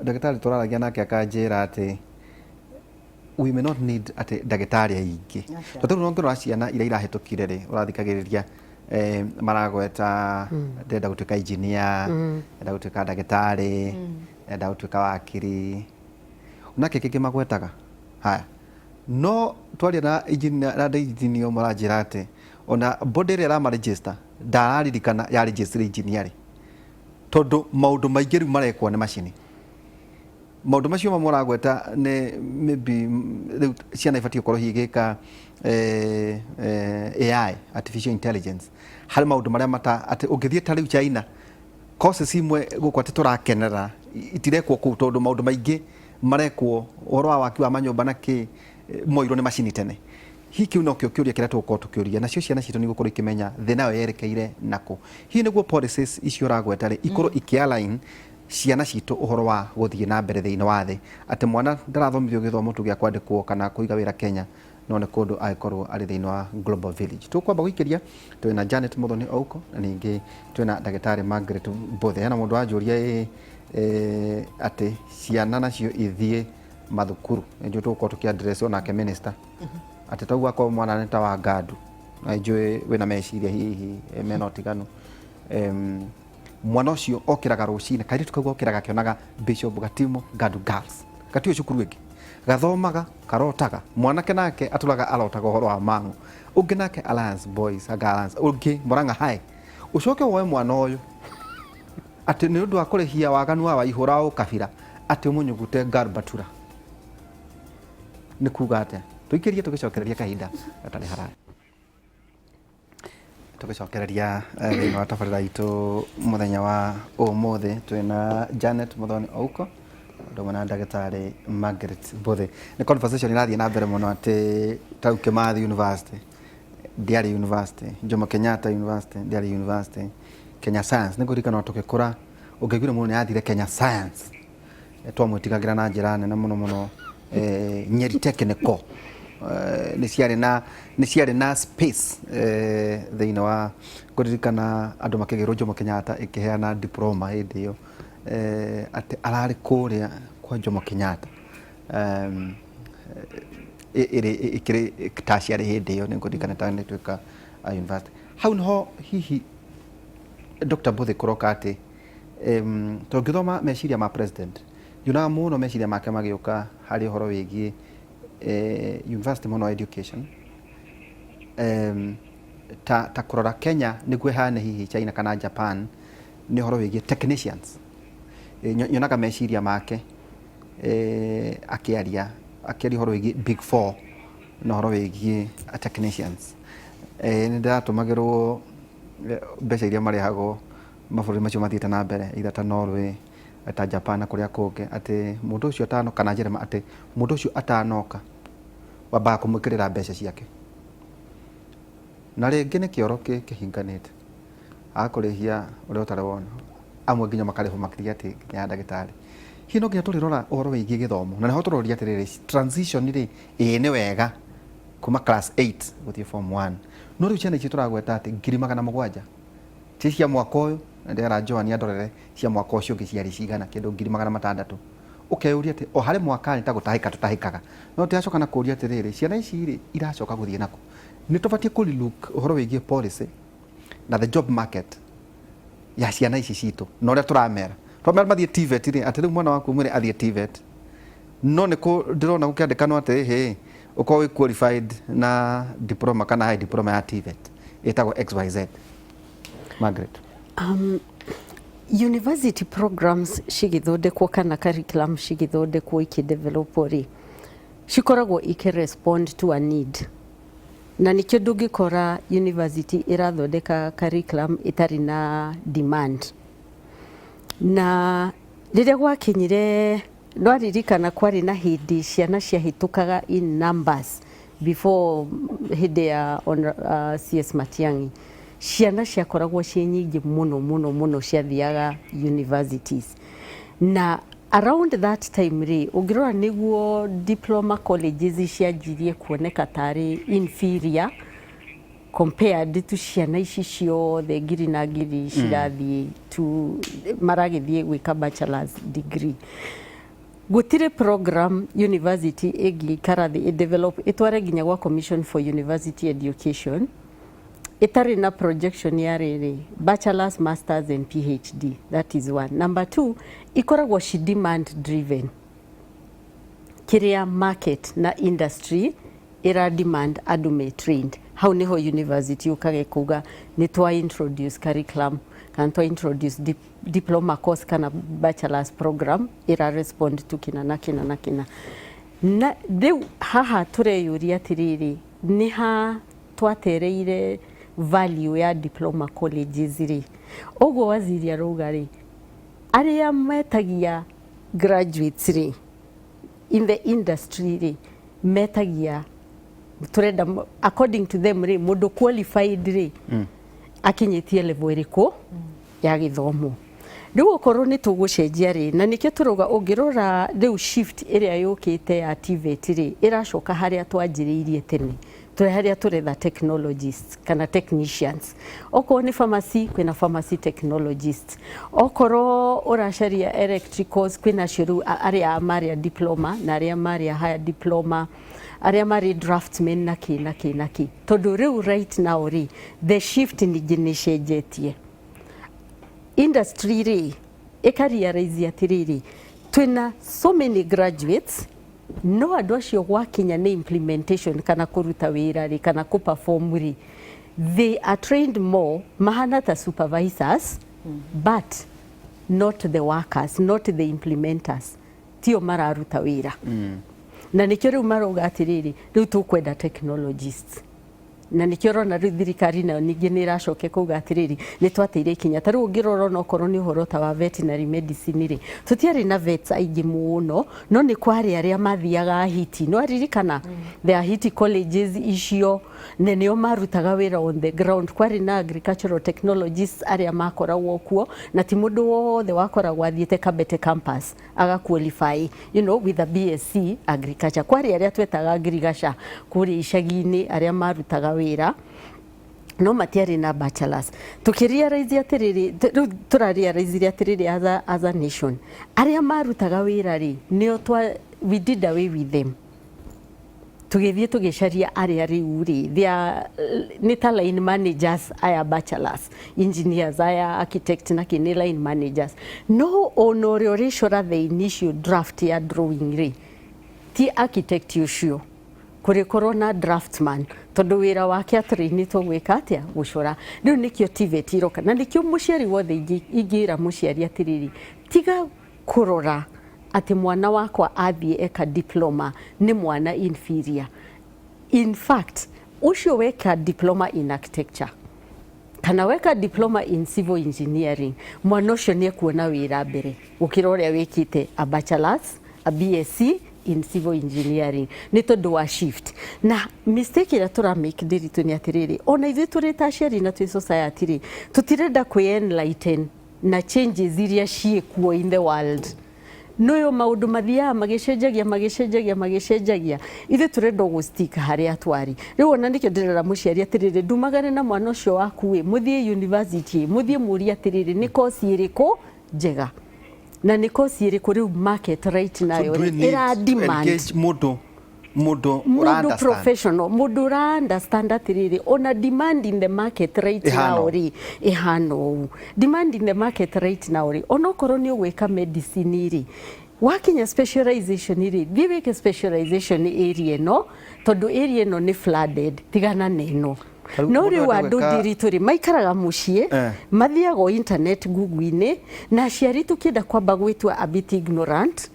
ndagĩtarĩ tũraragia nake akanjĩra atĩ we may not need atĩ ndagĩtarĩ aingĩ. Aca. Tondũ rĩu ũngĩrora ciana iria irahĩtũkire rĩ, ũrathikagĩrĩria, maragweta ndĩrenda gũtuĩka engineer, ndĩrenda gũtuĩka ndagĩtarĩ, ndĩrenda gũtuĩka wakiri nake kĩngĩ magwetaga. Haya, no twaria na engineer na engineer ũmwe aranjĩra atĩ ona body ĩrĩa ĩramaregister ndararirikana ya register engineer rĩ, tondũ maũndũ maingĩ rĩu marekwo nĩ macini. Maũndũ macio mamwe ũragweta nĩ maybe rĩu ciana ibatiĩ gũkorwo hihi igĩka AI, artificial intelligence, harĩ maũndũ marĩa mata atĩ ũngĩthiĩ ta rĩu China, courses imwe gũkũ atĩ tũrakenera itirekwo kũu, tondũ maũndũ maingĩ marekwo, ũhoro wa waki wa manyũmba na kĩ, moirwo nĩ macini tene. Hihi kĩu nokĩo kĩũria kĩrĩa tũgũkorwo tũkĩũria nacio ciana citũ nĩ igũkorwo ikĩmenya thĩ nayo yerekeire nakũ? Hihi nĩguo policies icio ũragweta rĩ ikorwo ikĩ-align ciana citũ ũhoro wa gũthiĩ na mbere thĩinĩ wa thĩ, atĩ mwana ndarathomithio gĩthomo tu gĩa kwandĩkwo kana kũiga wĩra Kenya, no nĩ kũndũ agĩkorwo arĩ thĩinĩ wa global village. Tũkwamba gũikĩria twĩna Janet Muthoni Ouko na ningĩ twĩna ndagĩtarĩ Margaret Mbũthe. Hena mũndũ wanjũria ĩ atĩ ciana nacio ithiĩ mathukuru, nĩnjũĩ tũgũkorwo tũkĩ address onake minister atĩ tauga akorwo mwana nĩ ta wa ngandu, na njũĩ wĩna meciria hihi mena ũtiganu. Mwana ũcio okĩraga rũcinĩ, kairĩtu kau okĩraga akĩonaga Bishop Gatimo Ngandu Girls, gatiũĩ cukuru ĩngĩ, gathomaga karotaga. Mwanake nake atũraga arotaga ũhoro wa mang'u, ũngĩ nake Alliance Boys anga Alliance, ũngĩ Murang'a High. Ũcoke woe mwana ũyũ atĩ nĩ ũndũ wa kũrĩhia waganu wa Waihũra wa ũkabira, atĩ ũmũnyugute Garbatura, nĩ kuga atĩa? Tũikĩrie tũgĩcokereria kahinda gatarĩ haraya. Tũgĩcokereria thĩinĩ wa tabarĩra itũ mũthenya wa ũmũthĩ, twĩna Janet Muthoni Ouko ũndũ ũmwe na ndagĩtarĩ Margaret Mbũthĩ. Nĩ conversation ĩrathiĩ na mbere mũno atĩ tau Kimathi University ndiarĩ university, Jomo Kenyatta University ndiarĩ university, Kenya Science nĩ ngũririkana tũgĩkũra ũngĩaiguire mũndũ nĩ athire Kenya Science, twamwĩtigagĩra na njĩra nene mũno mũno. Nyeri Technical nĩ ciarĩ na space thĩinĩ wa kũririkana andũ makĩgĩrwo Jomo Kenyatta ĩkĩheana diploma hĩndĩ ĩyo, atĩ ararĩ kũrĩa kwa Jomo Kenyatta, ĩrĩ ĩkĩrĩ tertiary hĩndĩ ĩyo. Nĩ ngũririkana ta nĩ tuĩka university hau niho hihi Dr. Mbũthĩ kũroka atĩ tũngĩthoma meciria ma president, nyonaga mũno meciria make magĩũka harĩ ũhoro wĩgiĩ university mũno, education, ta kũrora Kenya nĩguo ĩhane hihi China kana Japan nĩ ũhoro wĩgiĩ technicians. Nyonaga meciria make akĩaria ũhoro wĩgiĩ Big Four na ũhoro wĩgiĩ technicians. Nĩ ndĩratũmagĩrwo mbeca iria marĩhagwo mabũrũri macio mathiĩte na mbere, either ta Norway, ta Japan na kũrĩa kũngĩ, atĩ mũndũ ũcio atano kana Jerema, atĩ mũndũ ũcio atanoka wambaga kũmwĩkĩrĩra mbeca ciake, na rĩngĩ nĩ kĩoro kĩhinganĩte, agakũrĩhia ũrĩa ũtarĩ wona, amwe nginya makarĩhwo makĩria atĩ nginya ya ndagĩtarĩ. Hihi no nginya tũrĩrora ũhoro wĩgiĩ gĩthomo, na nĩho tũroria atĩrĩrĩ, transition rĩ, ĩĩ nĩ wega kuma class 8 gũthiĩ form 1, no rĩu ciana ici tũragweta atĩ 700,000 ti cia mwaka ũyũ, na ndĩrera Joan andorere cia mwaka ũcio ũngĩ ciarĩ cigana, kĩndũ 600,000. Ũkeyũria atĩ o harĩ mwaka nĩ ta gũtahĩka tũtahĩkaga, no tũracoka na kũria atĩrĩrĩ, ciana ici rĩ iracoka gũthiĩ nakũ? Nĩ tũbatiĩ kũ relook ũhoro wĩgiĩ policy na the job market ya ciana ici citũ, na ũrĩa tũramera, twamera mathiĩ TVET rĩ, atĩ rĩu mwana waku mwĩre athiĩ TVET, no nĩ kũ ndĩrona gũkĩandĩkanwo atĩ hĩ ũkorwo wĩ qualified na diploma kana high diploma ya TVET ĩtagwo XYZ. Margaret. University programs cigĩthondekwo kana curriculum cigĩthondekwo ikĩdevelopwo rĩ, cikoragwo ikĩ respond to a need. Na nĩkĩo ndũngĩkora university ĩrathondeka curriculum ĩtarĩ na demand. Na rĩrĩa gwakinyire, nwaririkana kwarĩ na hĩndĩ ciana ciahĩtũkaga in numbers before hĩndĩ ya CS Matiang'i, ciana ciakoragwo ciĩ nyingĩ mũno mũno mũno ciathiaga universities. Na around that time rĩ, ũngĩrora nĩguo diploma colleges cianjirie kuoneka tarĩ inferior compared to ciana ici ciothe ngiri na ngiri cirathiĩ to maragĩthiĩ gwĩka bachelor's degree. Gũtirĩ program university ĩngĩikara thĩ ĩdevelop ĩtware nginya gwa Commission for University Education ĩtarĩ na projection ya rĩrĩ, bachelors, masters and PhD. That is one. Number two, ikoragwo ci demand driven, kĩrĩa market na industry ĩra demand andũ me trained. Hau nĩho university ũkage kuga nĩ twa introduce curriculum kana twa introduce diploma course kana bachelor's program ĩra respond to kĩna na kĩna na kĩna. Na rĩu haha tũreyũria atĩrĩrĩ, nĩ ha twatereire value ya diploma colleges rĩ? Ũguo waziri arauga rĩ, arĩa metagia graduates rĩ in the industry rĩ, metagia turenda according to them rĩ, mũndũ qualified rĩ akinyĩtie level ĩrĩkũ ya gĩthomo? Rĩu okorwo nĩ tũgũcenjia rĩ, na nĩkĩo tũrauga ũngĩrora rĩu shift ĩrĩa yũkĩte ya TVET rĩ, ĩracoka harĩa twanjĩrĩirie tene, tũrĩ harĩa tũretha technologists kana technicians. Okorwo nĩ pharmacy, kwĩna pharmacy technologists. Okorwo ũracaria electricals, kwĩna acio rĩu arĩa marĩa diploma na arĩa marĩa higher diploma, arĩa marĩ draftsmen na kĩ na kĩ na kĩ. Tondũ rĩu right now rĩ, the shift ningĩ nĩ ĩcenjetie. Industry rĩ ĩkarealize atĩrĩrĩ, twĩna so many graduates, no andũ acio gwakinya nĩ implementation kana kũruta wĩra rĩ kana kũ perform rĩ, they are trained more mahana ta supervisors but not the workers, not the implementers, tio mararuta wĩra. Na nĩkĩo rĩu marauga atĩrĩrĩ, rĩu tũkwenda technologists. Na nĩkĩo ũrona rĩu thirikari nayo ningĩ nĩ ĩracokia kuga atĩrĩrĩ, nĩ twateire ikinya. Ta rĩu ũngĩrora onokorwo nĩ ũhoro ta wa veterinary medicine rĩ, tũtiarĩ na vets aingĩ mũno, no nĩ kwarĩ arĩa mathiaga Ahiti. No aririkana the Ahiti colleges icio, na nĩo marutaga wĩra on the ground. Kwarĩ na agricultural technologists arĩa makoragwo kuo, na ti mũndũ wothe wakoragwo athiĩte Kabete campus aga qualify with a BSc agriculture. Kwarĩ arĩa twetaga ngirigaca kũrĩa icagi-inĩ, arĩa marutaga wĩra no matiarĩ na bachelors. Tũkĩrealize atĩrĩrĩ, rĩu tũrarealize atĩrĩrĩ, as a nation, arĩa marutaga wĩra rĩ, nĩo twa we did away with them. Tũgĩthiĩ tũgĩcaria arĩa rĩu rĩ they are nĩ ta line managers, aya bachelors engineers, aya architect na kĩ, nĩ line managers. No ona ũrĩa ũrĩcora the initial draft ya drawing rĩ, ti architect ũcio, kũrĩkorwo na draftsman, tondũ wĩra wake atũrĩinĩtwo gwĩka atĩa? Gũcora. Rĩu nĩkĩo TVET iroka, na nĩkĩo mũciari wothe ingĩra mũciari atĩrĩrĩ, tiga kũrora atĩ mwana wakwa athiĩ eka diploma nĩ mwana inferior. In fact, ũcio weka diploma in architecture kana weka diploma in civil engineering, mwana ũcio nĩ ekuona wĩra mbere gũkĩra ũrĩa wĩkĩte a bachelors, a BSc in civil engineering, nĩ tondũ wa shift. Na mistake ĩrĩa tũra make ndĩritũ nĩ atĩrĩrĩ, ona ithuĩ tũrĩ ta aciari na twĩ society rĩ, tũtirenda kwĩ enlighten na changes iria ciĩkuo in the world. Noyo maũndũ mathiaga magĩcenjagia, magĩcenjagia, magĩcenjagia. Ithuĩ tũrenda gũ stick harĩa twarĩ rĩu. Ona nĩkĩo ndĩrera mũciari atĩrĩrĩ, ndumagane na mwana ũcio waku ĩ, mũthiĩ university, mũthiĩ mũrie atĩrĩrĩ, nĩ course ĩrĩkũ njega na nĩ course ĩrĩkũ rĩu market right nayo do we rĩ need ĩra to demand. engage mũndũ Mũndũ ũra-understand? Professional, mũndũ ũra understand atĩrĩrĩ, ona demand in the market right Ĩhana now ũũ. rĩ, ĩhana ũũ. Demand in the market right now rĩ, onokorwo nĩ ũgwĩka medicine rĩ, wakinya specialization rĩ, thiĩ wĩke specialization area ĩno, tondũ area ĩno nĩ flooded, tigana na ĩno. Ta rĩu No mũndũ rĩu enda andũ ndĩritũ rĩ, maikaraga mũciĩ, mathiaga o internet, Google-inĩ, na aciari tũkĩenda kwamba gwĩtua a bit ignorant.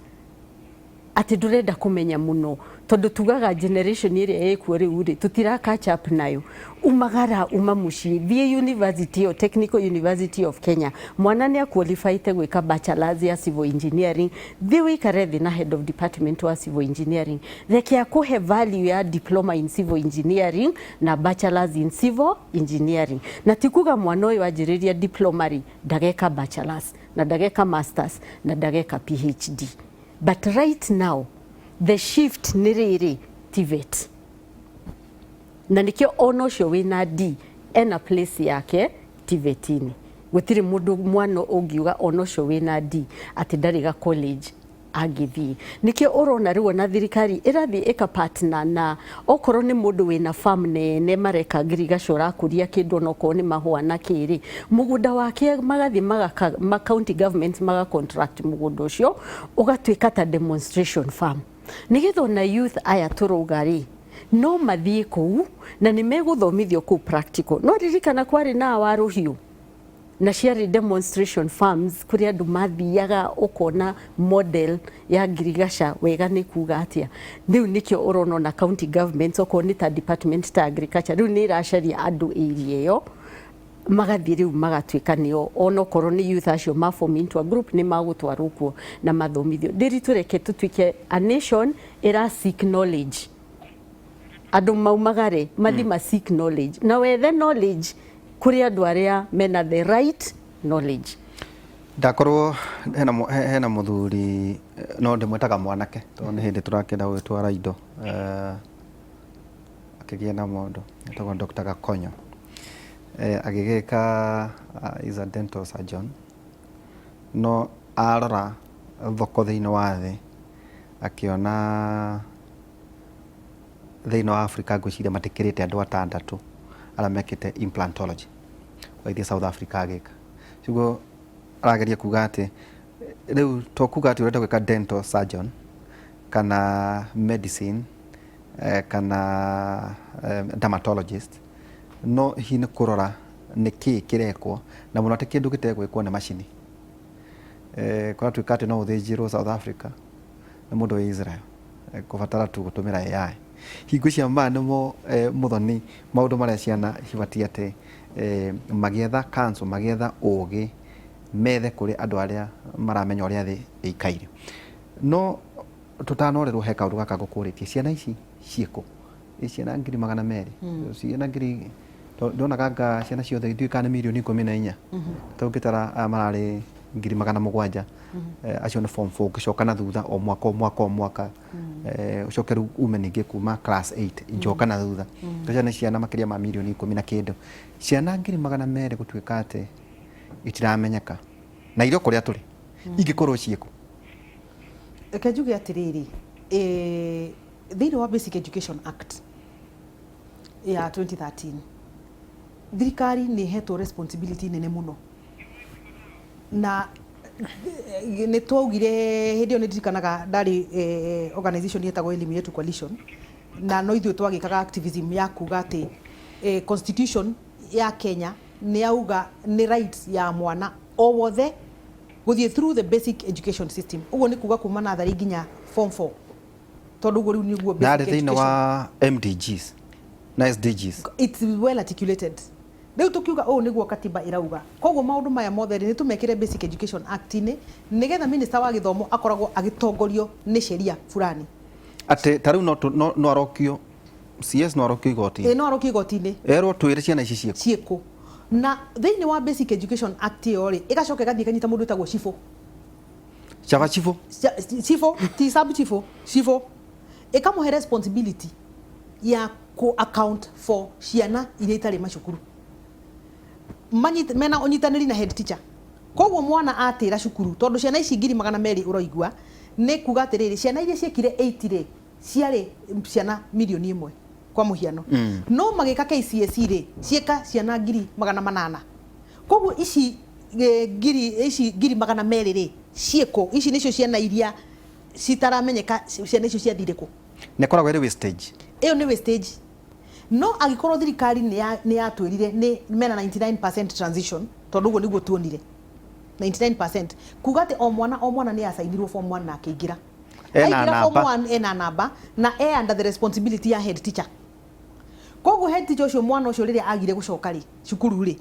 Atĩ ndũrenda kũmenya mũno, tondũ tugaga generation ĩrĩa ĩkuo rĩu rĩ, tũtira catch up nayo. Umagara, uma mũciĩ, thiĩ university ĩyo, Technical University of Kenya. Mwana nĩ aqualifyte gwĩka bachelors ya civil engineering, thiĩ ũikare thĩ na head of department wa civil engineering, reke akũhe value ya diploma in civil engineering na bachelors in civil engineering. Na ti kuga mwana ũyũ anjĩrĩria diploma rĩ, ndageka bachelors na ndageka masters na ndageka PhD. But right now the shift nĩ rĩrĩ, TVET, na nĩkĩo ona ũcio wĩna D ena place yake TVET-inĩ. Gũtirĩ mũndũ mwana ũngiuga ona ũcio wĩna D atĩ ndarĩ ga college angĩthiĩ. Nĩkĩo ũrona rĩu ona thirikari ĩrathiĩ ĩka partner na okorwo nĩ mũndũ wĩna farm nene mareka ngirigaca, ũrakũria kĩndũ onokorwo nĩ mahũa na kĩrĩ mũgũnda wake, magathiĩ magaka ma county governments maga contract mũgũnda ũcio ũgatuĩka ta demonstration farm, nĩgetha ona youth aya tũrauga rĩ, no mathiĩ kũu na nĩ megũthomithio kũu practical. No ririkana kwarĩ na wa rũhiũ na ciarĩ demonstration farms kũrĩa andũ mathiaga ũkona model ya ngirigaca wega nĩ kuga atĩa. Rĩu nĩkĩo ũrona ona county governments, okorwo nĩ ta department ta agriculture, rĩu nĩ ĩracaria andũ area ĩyo, magathiĩ rĩu magatuĩka nĩo, onokorwo nĩ youth acio ma form into a group, nĩ magũtwarwo kuo na mathomithio. Ndĩri tũreke tũtuĩke a nation ĩra seek knowledge. Andũ maumagare mathi ma seek knowledge na wethe knowledge kũrĩ andũ arĩa mena the right knowledge. Ndakorwo hena mũthuri, no ndĩmwĩtaga mwanake tondũ nĩ hĩndĩ tũrakĩenda gũgĩtwara indo, akĩgĩa na mũndũ etagwo Dr. Gakonyo, agĩgĩka, is a dental surgeon, no arora thoko thĩinĩ wa thĩ, akĩona thĩinĩ wa Africa ngwĩciria matikĩrĩte andũ atandatũ arĩa mekĩte implantology. Wagĩthiĩ South Africa agĩka ciguo. Arageria kuga atĩ rĩu to kuga atĩ ũrenda gwĩka dental surgeon kana medicine, kana dermatologist, no hihi nĩ kũrora nĩ kĩĩ kĩrekwo na mũno atĩ kĩndũ gĩtegwĩkwo nĩ macini, kũratuĩka atĩ no ũthĩnjĩrwo South Africa nĩ mũndũ wĩ Israel, kũbatara tu gũtũmĩra AI. Hingo cia maya nĩmo, Mũthoni, maũndũ marĩa ciana cibatiĩ atĩ, magĩetha counsel, magĩetha ũgĩ, methe kũrĩ andũ arĩa maramenya ũrĩa thĩ ĩikaire. No tũtanorerwo, he kaũndũ gaka ngũkũrĩtie: ciana ici ciĩkũ? Ĩ ciana 200,000, ciana ngiri, ndonaga anga ciana ciothe ndiũĩ kana nĩ mirioni 14, tũngĩtara aya mararĩ 700,000, acio nĩ form 4, ũngĩcoka na thutha o mwaka o mwaka o mwaka, ũcoke rĩu ume ningĩ kuma class 8 njoka na thutha, ciana nĩ ciana makĩria ma mirioni 10 na kĩndũ. Ciana 200,000 gũtuĩka atĩ itiramenyeka na irio kũrĩa tũrĩ ingĩkorwo ciĩkũ? Reke njuge atĩrĩrĩ, thĩinĩ wa Basic Education Act ya 2013, thirikari nĩ ĩhetwo responsibility nene mũno, na nĩ twaugire hĩndĩ ĩyo, nĩ ndirikanaga ndarĩ organization yetagwo Elimu Yetu Coalition, na no ithuĩ twagĩkaga activism ya kuga atĩ constitution ya Kenya nĩ yauga nĩ right ya mwana o wothe gũthiĩ through the basic education system. Ũguo nĩ kuga kuma natharĩ nginya form 4, tondũ ũguo rĩu nĩguo narĩ basic thĩinĩ education. Wa MDGs na SDGs. It's well articulated. Rĩu tũkiuga ũũ nĩguo katiba ĩrauga, koguo maũndũ maya mothe rĩ, nĩ tũmekĩre Basic Education Act-inĩ, nĩgetha minister wa gĩthomo akoragwo agĩtongorio nĩ sheria fulani. Atĩ ta rĩu no arokio CS, no arokio igoti-inĩ. Ĩ, no arokio igoti-inĩ. Erwo twĩre ciana ici ciĩkũ. Ciĩkũ. Na thĩinĩ wa Basic Education Act ĩyo rĩ, ĩgacoka ĩgathiĩ ĩkanyita mũndũ wĩtagwo cibũ. Chaba chibũ. Cibũ, ti sub chibũ, cibũ, ĩkamũhe responsibility ya ku account for ciana iria itarĩ macukuru. Mena ũnyitanĩri na head teacher. Koguo mwana atĩra cukuru, tondũ ciana ici 200,000 ũroigua, nĩ kuga atĩrĩrĩ, ciana iria ciekire 8 rĩ, ciarĩ ciana 1 million kwa mũhiano, no magĩka KCSE rĩ, ciĩka ciana 800,000. Koguo ici ngiri ici 200,000 rĩ, ciĩkũ? Ici nĩcio ciana iria citaramenyeka. Ciana icio ciathire kũ? Nĩ ĩkoragwo ĩrĩ wastage. Ĩyo nĩ wastage. No angĩkorwo thirikari nĩ yatwĩrire nĩ mena 99% transition, tondũ ũguo nĩguo tuonire 99%, kuga atĩ o mwana o mwana nĩ acainirwo form 1 na akĩingĩra. Ena Aingĩra form namba. 1 ena namba na e under the responsibility ya head teacher. Koguo head teacher ũcio, mwana ũcio rĩrĩa agire gũcoka rĩ cukuru rĩ,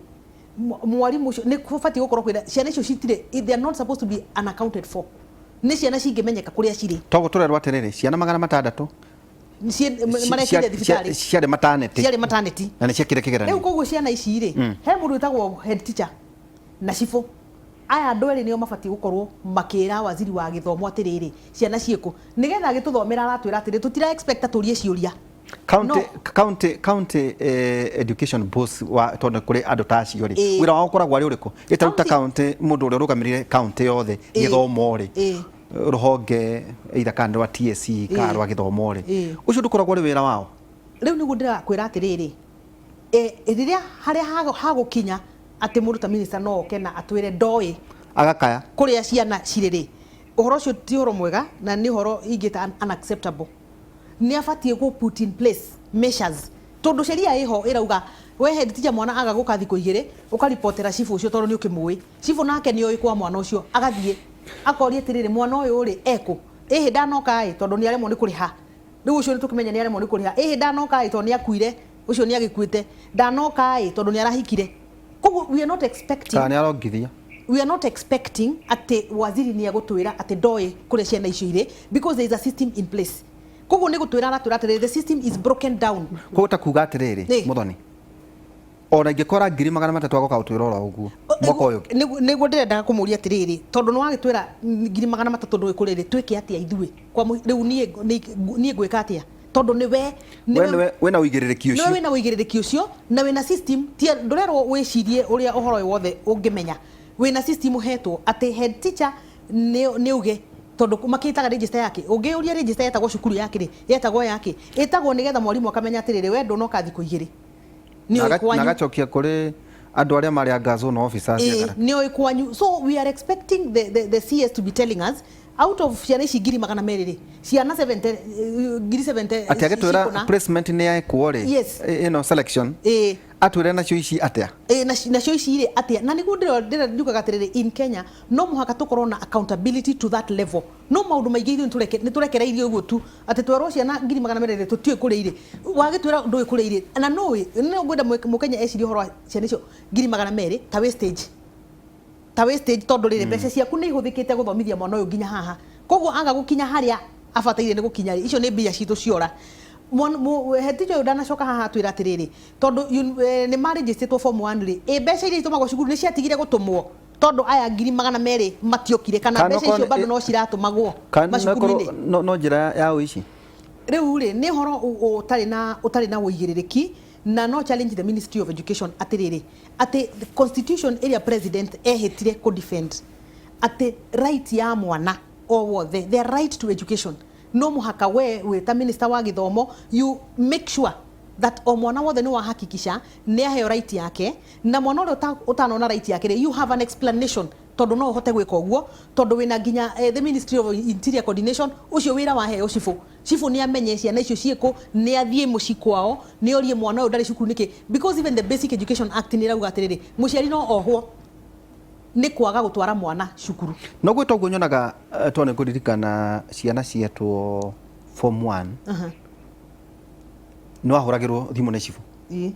mwarimũ ũcio nĩ kũbatiĩ gũkorwo kwĩra ciana icio citirĩ, they are not supposed to be unaccounted for. Nĩ ciana cingĩmenyeka kũrĩa cirĩ. Toguo tũrerwo atĩrĩrĩ, ciana 600 Marekire thibitarĩ. Ciarĩ maternity. Ciarĩ maternity. Na nĩ ciekire Rĩu kĩgeranio. Koguo ciana ici rĩ, he mũndũ wĩtagwo head teacher na cibũ. Aya andũ erĩ nĩo mabatiĩ gũkorwo makĩra waziri wa gĩthomo atĩrĩrĩ, ciana ciĩkũ, nĩgetha agĩtũthomera aratwĩra atĩrĩ, tũtira expect tũrie ciũria. County No. County education boss wa, tondũ kũrĩ andũ ta acio rĩ, wĩra wao ũkoragwo arĩ ũrĩkũ? Ĩtarĩu ta county, mũndũ ũrĩa ũrũgamĩrĩire county yothe gĩthomo rĩ, rũhonge either kana nĩ rwa TSC kana rwa gĩthomo rĩ, ũcio ndũkoragwo ũrĩ wĩra wao? Rĩu nĩguo ndĩrakwĩra atĩrĩrĩ, rĩrĩa harĩa hagũkinya atĩ mũndũ ta minister no oke na atwĩre ndoĩ agakaya kũrĩa ciana cirĩ rĩ, ũhoro ũcio ti ũhoro mwega na nĩ ũhoro ingĩta unacceptable. Nĩ abatiĩ gũ put in place measures, tondũ sheria ĩho ĩrauga we head teacher, mwana aga gũka thikũ 2, ũkaripotera cibũ ũcio, tondũ nĩ ũkĩmũĩ. Cibũ nake nĩ oĩ kwa mwana ũcio, agathiĩ akoria atĩrĩrĩ, mwana ũyũ rĩ ekũ? Ĩhĩ ndanoka ĩ, tondũ nĩ aremwo nĩ kũrĩha. Rĩu ũcio nĩ tũkĩmenya nĩ aremwo nĩ kũrĩha. Ĩhĩ ndanoka ĩ, tondũ nĩ akuire, ũcio nĩ agĩkuĩte. Ndanoka ĩ, tondũ nĩ arahikire. Koguo we are not expecting kana nĩ arongithia. We are not expecting atĩ waziri nĩ egũtwĩra atĩ ndoĩ kũrĩa ciana icio irĩ, because there is a system in place. Koguo nĩ gũtwĩra aratwĩra atĩrĩrĩ, the system is broken down. Koguo ta kuga atĩrĩrĩ, Mũthoni, ona ingĩkora 300,000 agoka gũtwĩra oro ũguo mwaka ũyũ ũngĩ. Nĩguo ndĩrendaga kũmũria atĩrĩrĩ, tondũ nĩ wagĩtwĩra 300,000 ndũĩ kũrĩrĩ, twĩke atĩa ithuĩ? Kwa rĩu niĩ ngwĩka atĩa, tondũ nĩwe We nĩwe wĩna ũigĩrĩrĩki nĩwe ũcio. Wĩna ũigĩrĩrĩki ũcio na wĩna system. Ndũrerwo wĩcirie ũrĩa ũhoro ũyũ wothe ũngĩmenya. Wĩna system ũhetwo atĩ head teacher nĩ uge, tondũ makĩtaga register yake. Ũngĩũria register yetagwo cukuru yake rĩ, yetagwo yake, ĩtagwo nĩgetha mwarimũ akamenya atĩrĩrĩ, we ndũnoka thikũ 2, nĩ ũĩ Na kwanyu. agacokia kũrĩ andũ arĩa marĩ anga zone officers. Nĩ ũĩ kwanyu. So we are expecting the CS to be telling us, out of ciana ici 200,000 rĩ, ciana 70, ngiri 70 Atĩ agĩtwĩra cikũna. placement nĩ yekwo rĩ, ĩno selection, atwĩre nacio ici atĩa? Nacio ici rĩ atĩa? Na nĩguo ndĩrenda njugaga atĩrĩrĩ, in Kenya no mũhaka tũkorwo na accountability to that level. No maũndũ maingĩ ithuĩ nĩ tũrekereirio ũguo tu, atĩ twerwo ciana 200,000 rĩ, tũtiũĩ kũrĩa irĩ. Wagĩtwĩra ndũĩ kũrĩa irĩ na nũĩ nĩ ngwenda mũkenya ecirie ũhoro wa ciana icio 200,000 ta wastage, ta wastage, tondũ rĩrĩ mbeca ciaku nĩ ihũthĩkĩte gũthomithia mwana ũyũ nginya haha. Koguo aga gũkinya harĩa abataire nĩ gũkinya rĩ, icio nĩ mbia citũ ciora. Head teacher ũyũ ndanacoka haha atwĩra atĩrĩrĩ, tondũ nĩ marĩnjĩstĩtwo form 1 rĩ, ĩ mbeca iria itũmagwo cukuru nĩ ciatigire gũtũmwo tondũ aya 200,000 matiokire, kana Kana mbeca icio okorwo bado no ciratũmagwo kana macukuru-inĩ? Okorwo no njĩra ya ũici. Rĩu rĩ, nĩ ũhoro ũtarĩ na ũigĩrĩrĩki, na no challenge the Ministry of Education atĩrĩrĩ, atĩ the constitution ĩrĩa president ehĩtire kũ defend, atĩ right ya mwana o wothe, their right to education, no mũhaka we wĩ ta minister wa gĩthomo you make sure that o mwana wothe nĩ wahakikisha nĩ aheo right yake, na mwana ũrĩa ũtanona right yake rĩ, you have an explanation, tondũ no ũhote gwĩka ũguo, tondũ wĩna nginya the Ministry of Interior Coordination. Ũcio wĩra waheo cibũ, cibũ nĩ amenye ciana icio ciĩkũ, nĩ athiĩ mũciĩ kwao, nĩ orie mwana ũyũ ndarĩ cukuru nĩkĩ, because even the Basic Education Act nĩ ĩrauga atĩrĩrĩ, mũciari no ohwo nĩ kwaga gũtwara mwana cukuru. No gwĩta ũguo nyonaga, tondũ nĩ ngũririkana ciana cietwo form 1, nĩ wahũragĩrwo thimũ nĩ cibũ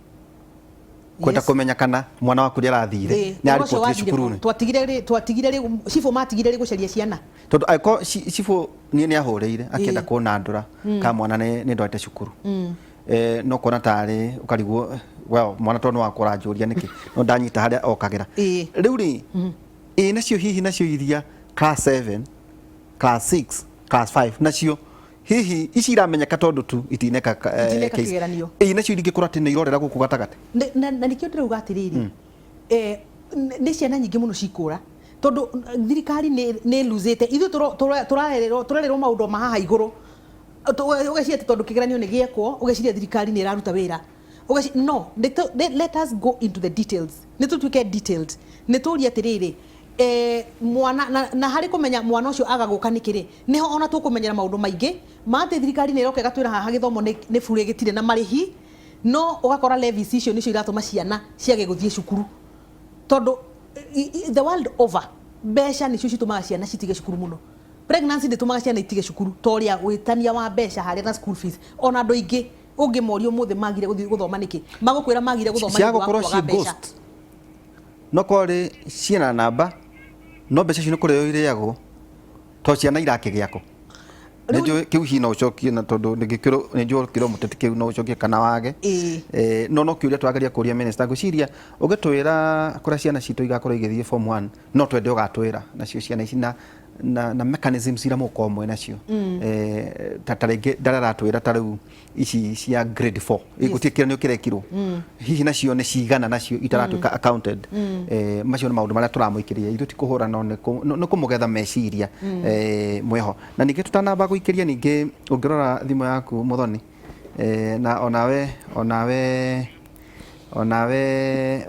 kwenda kũmenya kana mwana waku nĩ arathire, nĩ Ũhoro ũcio aribotire wathire cukuru-inĩ. kũ? Twatigire rĩ cibũ matigire rĩ gũcaria ciana? Tondũ angĩkorwo cibũ niĩ nĩ ahũrĩire akĩenda kũnandũra kana mwana nĩ ndwarĩte cukuru, no kuona tarĩ ũkarigwo, well, mwana tondũ nĩ wakwa ũranjũria nĩkĩ, no ndanyita harĩa okagĩra. Rĩu rĩ, ĩ nacio hihi nacio iria class 7, class 6, class 5, nacio hihi ici iramenyeka tondũ tu itineka Itineka case. kĩgeranio. Ĩ nacio iringĩkorwo atĩ nĩ irorera gũkũ gatagatĩ? Na nĩkĩo ndĩrauga atĩrĩrĩ, nĩ ciana nyingĩ mũno cikũra, tondũ thirikari nĩ losete. Ithuĩ tũrererwo maũndũ ma haha igũrũ. Ũgeciria atĩ tondũ kĩgeranio nĩ gĩekwo, ũgeciria thirikari nĩ ĩraruta wĩra. No let us go into the details, nĩ tũtuĩke detailed, nĩ tũrie atĩrĩrĩ, mwana na harĩ kũmenya mwana ũcio aga gũka nĩkĩ rĩ, nĩho ona tũkũmenyera maũndũ maingĩ ma atĩ thirikari nĩ ĩroka ĩgatwĩra haha gĩthomo nĩ bure, gĩtirĩ na marĩhi, no ũgakora levies icio nĩcio iratũma ciana ciage gũthiĩ cukuru, tondũ the world over mbeca nĩcio citũmaga ciana citige cukuru mũno. Pregnancy ndĩtũmaga ciana itige cukuru ta ũrĩa wĩtania wa mbeca harĩa na school fees. Ona andũ aingĩ ũngĩmoria ũmũthĩ magire gũthiĩ gũthoma nĩkĩ, magũkwĩra magire gũthoma cia nĩ ũndũ wa gũkorwo kwaga ciĩ mbeca. ghost no korĩ ciĩna namba no mbeca icio nĩ kũrĩo irĩagwo to ciana irakĩgĩa kũ? Rĩu- Nĩnjũĩ kĩu hihi no ũcokie na tondũ nĩnjũĩ ũkĩrwo mũteti kĩu no ũcokie kana wage. No kĩũria tũrageria kũria minister, ngwĩciria ũngĩtwĩra kũrĩa ciana citũ igakorwo igĩthiĩ form 1, no twende ũgatwĩra nacio ciana ici na mechanisms iria mũgũkorwo mwĩ nacio. Ta rĩngĩ ndarĩa aratwĩra ta rĩu ici cia grade 4 gũtirĩ kĩgeranio kĩrekirwo, hihi nacio nĩ cigana nacio itaratuĩka accounted? Macio nĩ maũndũ marĩa tũramũikĩria ithuĩ, ti kũhũra no nĩ kũmũgetha meciria mwĩho. Na ningĩ tũtanamba gũikĩria, ningĩ ũngĩrora thimũ yaku Mũthoni, na onawe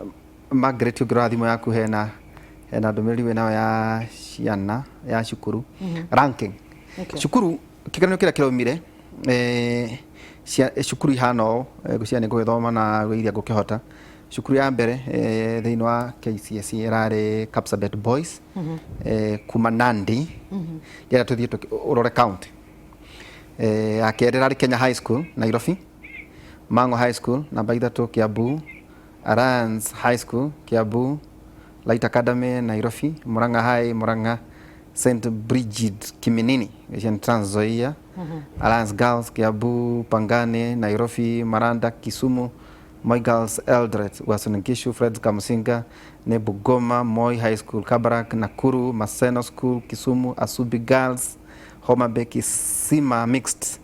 Margaret, ũngĩrora thimũ yaku hena ndũmĩrĩri wĩ nayo ya ciana ya cukuru ranking. Cukuru kĩgeranio kĩrĩa kĩraumire, cukuru ihana ũũ, ngwĩciria nĩ ngũgĩthoma na iria ngũkĩhota. Cukuru ya mbere thĩinĩ wa KCSE ĩrarĩ Kapsabet Boys kuma Nandi. Ndĩrenda tũthiĩ ũrore county. Ya kerĩ ĩrarĩ Kenya High School Nairobi, Mango High School namba 3 Kiambu, Alliance High School Kiambu, Light Academy Nairobi, Murang'a High Murang'a, St Bridget Kiminini icio nĩ Trans Nzoia, Alliance Girls Kiambu, Pangani Nairobi, Maranda Kisumu, Moi Girls Eldoret, Uasin Gishu, Fred Kamusinga nĩ Bungoma, Moi High School Kabarak, Nakuru, Maseno School Kisumu, Asubi Girls Homa Bay, Kisima Mixed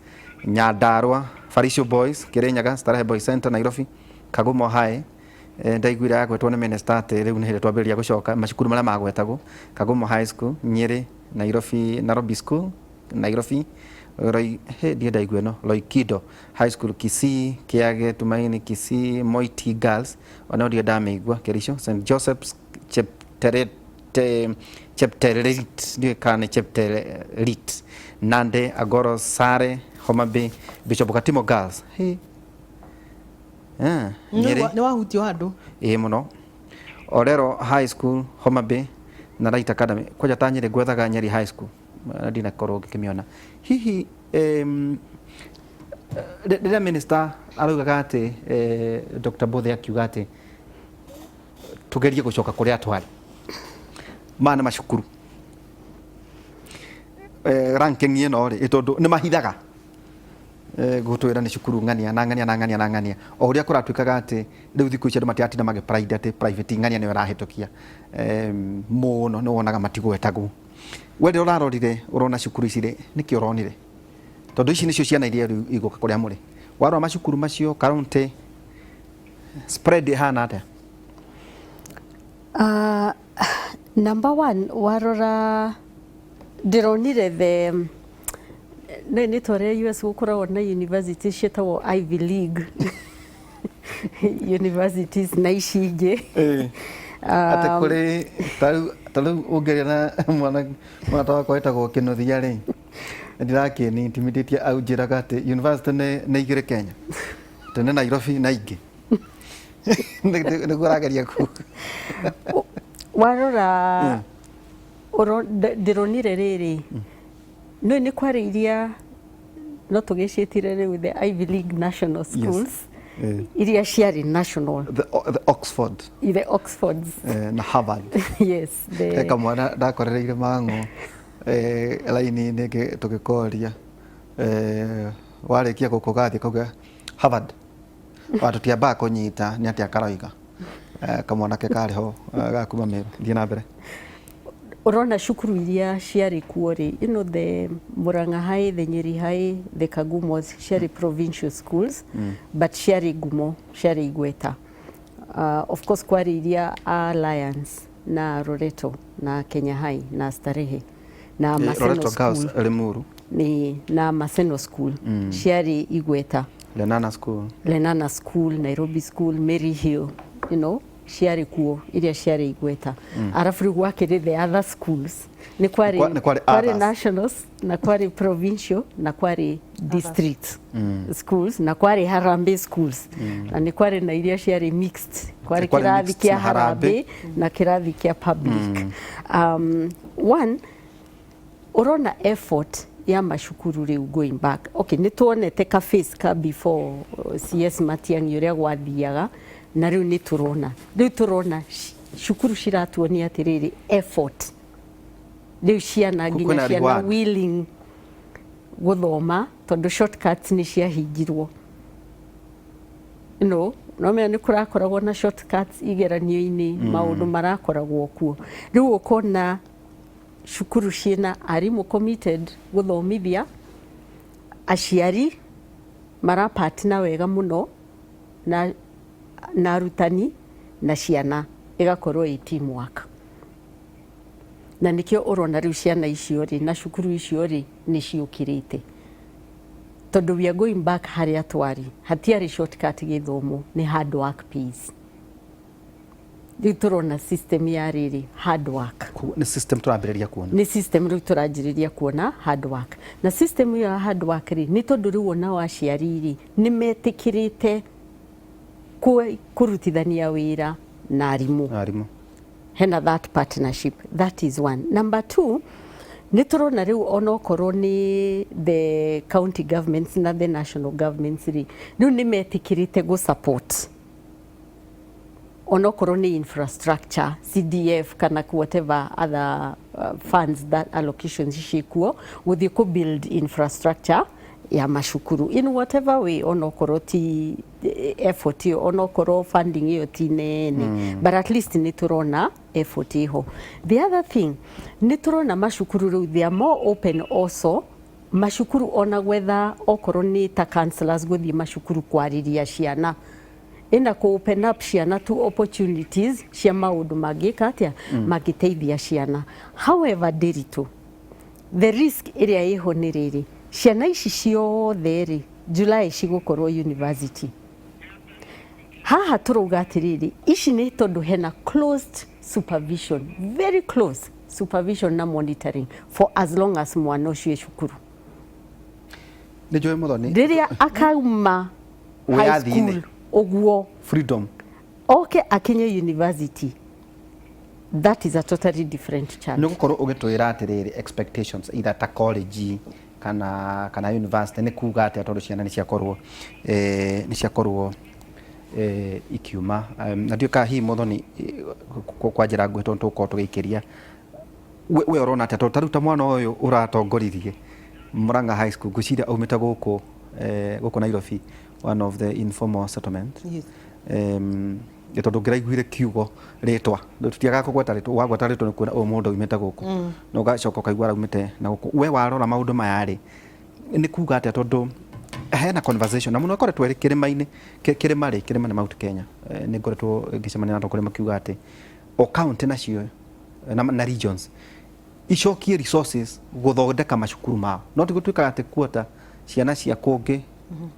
Nyandarua, Farisho Boys Kirinyaga, Starehe Boys Center Nairobi, Kagumo High. Ndaiguire agwetwo nĩ minister atĩ rĩu nĩ hĩndĩ twambĩrĩria gũcoka macukuru marĩa magwetagwo: Kagumo High School Nyeri, Nairobi, Nairobi School Nairobi, Roi, he ndiĩ ndaigua ĩno, Loikido High School Kisii, Kiage Tumaini Kisii, Moi T Girls ona ndirĩ ndamĩigua Kericho, St Joseph's Chepterit, ndiũĩ kana nĩ Chepterit, Nandi, Agoro Sare Homa Bay, Bishop Katimo Girls, hey. Nyeri. Nĩ wahutio handũ. Ĩĩ mũno. Orero High School Homa Bay na Light Academy kwanja. Ta Nyeri, ngwethaga Nyeri High School na ndinakorwo ngĩkĩmĩona. Hihi rĩrĩa minister araugaga atĩ Dr. Bothe akiuga atĩ tugerie gũcoka kũrĩa twarĩ, maya nĩ macukuru ranking ĩno rĩ, tondũ nĩ mahithaga gũtwĩra nĩ cukuru ng'ania na ng'ania na ng'ania na ng'ania, o ũrĩa kũratuĩkaga atĩ rĩu thikũ ici andũ matiratinda magĩ pride atĩ private ng'ania nĩyo ĩrahĩtũkia mũno, nĩ wonaga matigwetagwo. We rĩrĩa ũrarorire ũrona cukuru ici rĩ, nĩkĩ ũronire? Tondũ ici nĩcio ciana iria rĩu igũka kũrĩa mũrĩ. Warora macukuru macio, county spread ĩhana atĩa? Number one, warora ndĩronire the nĩ twarĩa US gũkoragwo na university ciĩtagwo Ivy League universities na ici ingĩ. Atĩ kũrĩ ta rĩu ũngĩaria na mwana ta wakwa wĩtagwo Kĩnuthia rĩ, ndirakĩni intimidate anjĩraga atĩ university nĩ igĩrĩ Kenya, atĩ nĩ Nairobi na ingĩ. Nĩguo ũrageria kuga? Warora ndĩronire rĩrĩ no nĩ kwarĩ iria no tũgĩciĩtire rĩu the Ivy League national schools, iria ciarĩ national. The Oxford. The Oxfords. Na Harvard. Yes, the He kamwana ndakorereire mang'o raini-inĩ tũgĩkoria, warĩkia gũkũ gathiĩ kauga Harvard, wa tũtiambaga kũnyita nĩ atĩa karoiga. Kamwanake karĩ ho ga kuma Meru. Thiĩ na mbere. Ũrona cukuru iria ciarĩ kuo rĩ, the Murang'a High, the Nyeri High, the Kagumos ciarĩ provincial schools, but ciarĩ ngumo, ciarĩ igweta. Of course kwarĩ iria Alliance na Loreto na Kenya High na Starehe na Maseno Loreto Girls School. Limuru. Ni na Maseno School ciarĩ igweta. Lenana School. Lenana School, Nairobi School, Mary Hill, ciarĩ kuo iria ciarĩ igweta. Arabu rĩu gwakĩrĩ the other schools, nĩ kwarĩ Nĩ kwarĩ kwarĩ others. Nationals na kwarĩ provincial na kwarĩ district schools na kwarĩ harambee schools na nĩ kwarĩ na iria ciarĩ mixed, kwarĩ Nĩ kwarĩ kĩrathi mixed kĩa na harambee. Harambee na kĩrathi kĩa public. One Ũrona effort ya macukuru rĩu going back. Okay, nĩ tuonete ka face ka before CS Matiang'i ũrĩa gwathiaga, na rĩu nĩ tũrona, rĩu tũrona cukuru ciratuonia atĩrĩrĩ, effort rĩu ciana nginya Kwĩna ciana reward. Willing gũthoma, tondũ shortcuts nĩ ciahingirwo. No menya nĩ kũrakoragwo na shortcuts igeranio-inĩ, maũndũ marakoragwo kuo. Rĩu ũkona cukuru ciĩna arimũ committed gũthomithia, aciari marapartner wega mũno na arutani na ciana, ĩgakorwo ĩ teamwork, na nĩkĩo ũrona rĩu ciana icio rĩ na cukuru icio rĩ nĩ ciũkĩrĩte, tondũ we are going back harĩa twarĩ. Hatiarĩ shortcut, gĩthomo nĩ hard work pays. Rĩu tũrona system ya rĩrĩ hard work. Koguo nĩ system tũrambĩrĩria kuona. Nĩ system rĩu tũranjĩrĩria kuona hard work, na system ĩyo ya hard work rĩ, nĩ tondũ rĩu onao aciari rĩ nĩ metĩkĩrĩte kũrutithania wĩra na arimũ. Arimũ. Hena that partnership. That is one. Number two, nĩ tũrona rĩu onokorwo nĩ the county governments na the national governments rĩ, rĩu nĩ metĩkĩrĩte gũ support onokorwo nĩ infrastructure, CDF kana whatever other funds that allocations ciĩkuo gũthiĩ kũ build infrastructure ya macukuru in whatever way, onokorwo ti effort ĩyo, onokorwo funding ĩyo ti nene, but at least nĩ tũrona effort ĩho. The other thing, nĩ tũrona macukuru rĩu they are more open also, macukuru ona gwetha okorwo nĩ ta counselors gũthiĩ macukuru kwarĩria ciana, ĩna kũ open up ciana to opportunities cia maũndũ mangĩka atĩa, mangĩteithia ciana. However, Ndĩritũ, the risk ĩrĩa ĩho nĩ rĩrĩ, ciana ici ciothe rĩ, July cigũkorwo university. Haha tũrauga atĩrĩrĩ, ici nĩ tondũ hena closed supervision, very close supervision na monitoring for as long as mwana ũcio e cukuru. Nĩ njũĩ, Mũthoni. Rĩrĩa akauma high Wĩyathi-inĩ. school ũguo, Freedom. Oke akinye university, that is a totally different child. Nĩ gũkorwo ũgĩtwĩra atĩrĩrĩ, expectations either ta college kana university nĩ kuga atĩa, tondũ ciana nĩ ciakorwo ikiuma na ndiũĩ kana hihi Mũthoni, kwa njĩra nguhĩ, tondũ tũgũkorwo tũgĩikĩria, we ũrona atĩa, tondũ ta rĩu ta mwana ũyũ ũratongoririe Murang'a High School, ngwĩciria aumĩte gũkũ Nairobi, one of the informal settlement. Yes. Nĩ tondũ ngĩraiguire kiugo rĩtwa, tũtiagaga kũgweta rĩtwa, wagweta rĩtwa nĩ kuona ũyũ mũndũ aumĩte gũkũ, na ũgacoka ũkaigua araumĩte na gũkũ. We warora maũndũ maya rĩ, nĩ kuga atĩa, tondũ hena conversation na mũno ĩkoretwo ĩrĩ kĩrĩma-inĩ, kĩrĩma rĩ, kĩrĩma nĩ Mount Kenya. Nĩ ngoretwo ngĩcemania na atongoria makiuga atĩ o county nacio na regions icokie resources gũthondeka macukuru mao, no ti gũtuĩkaga atĩ kuota ciana cia kũngĩ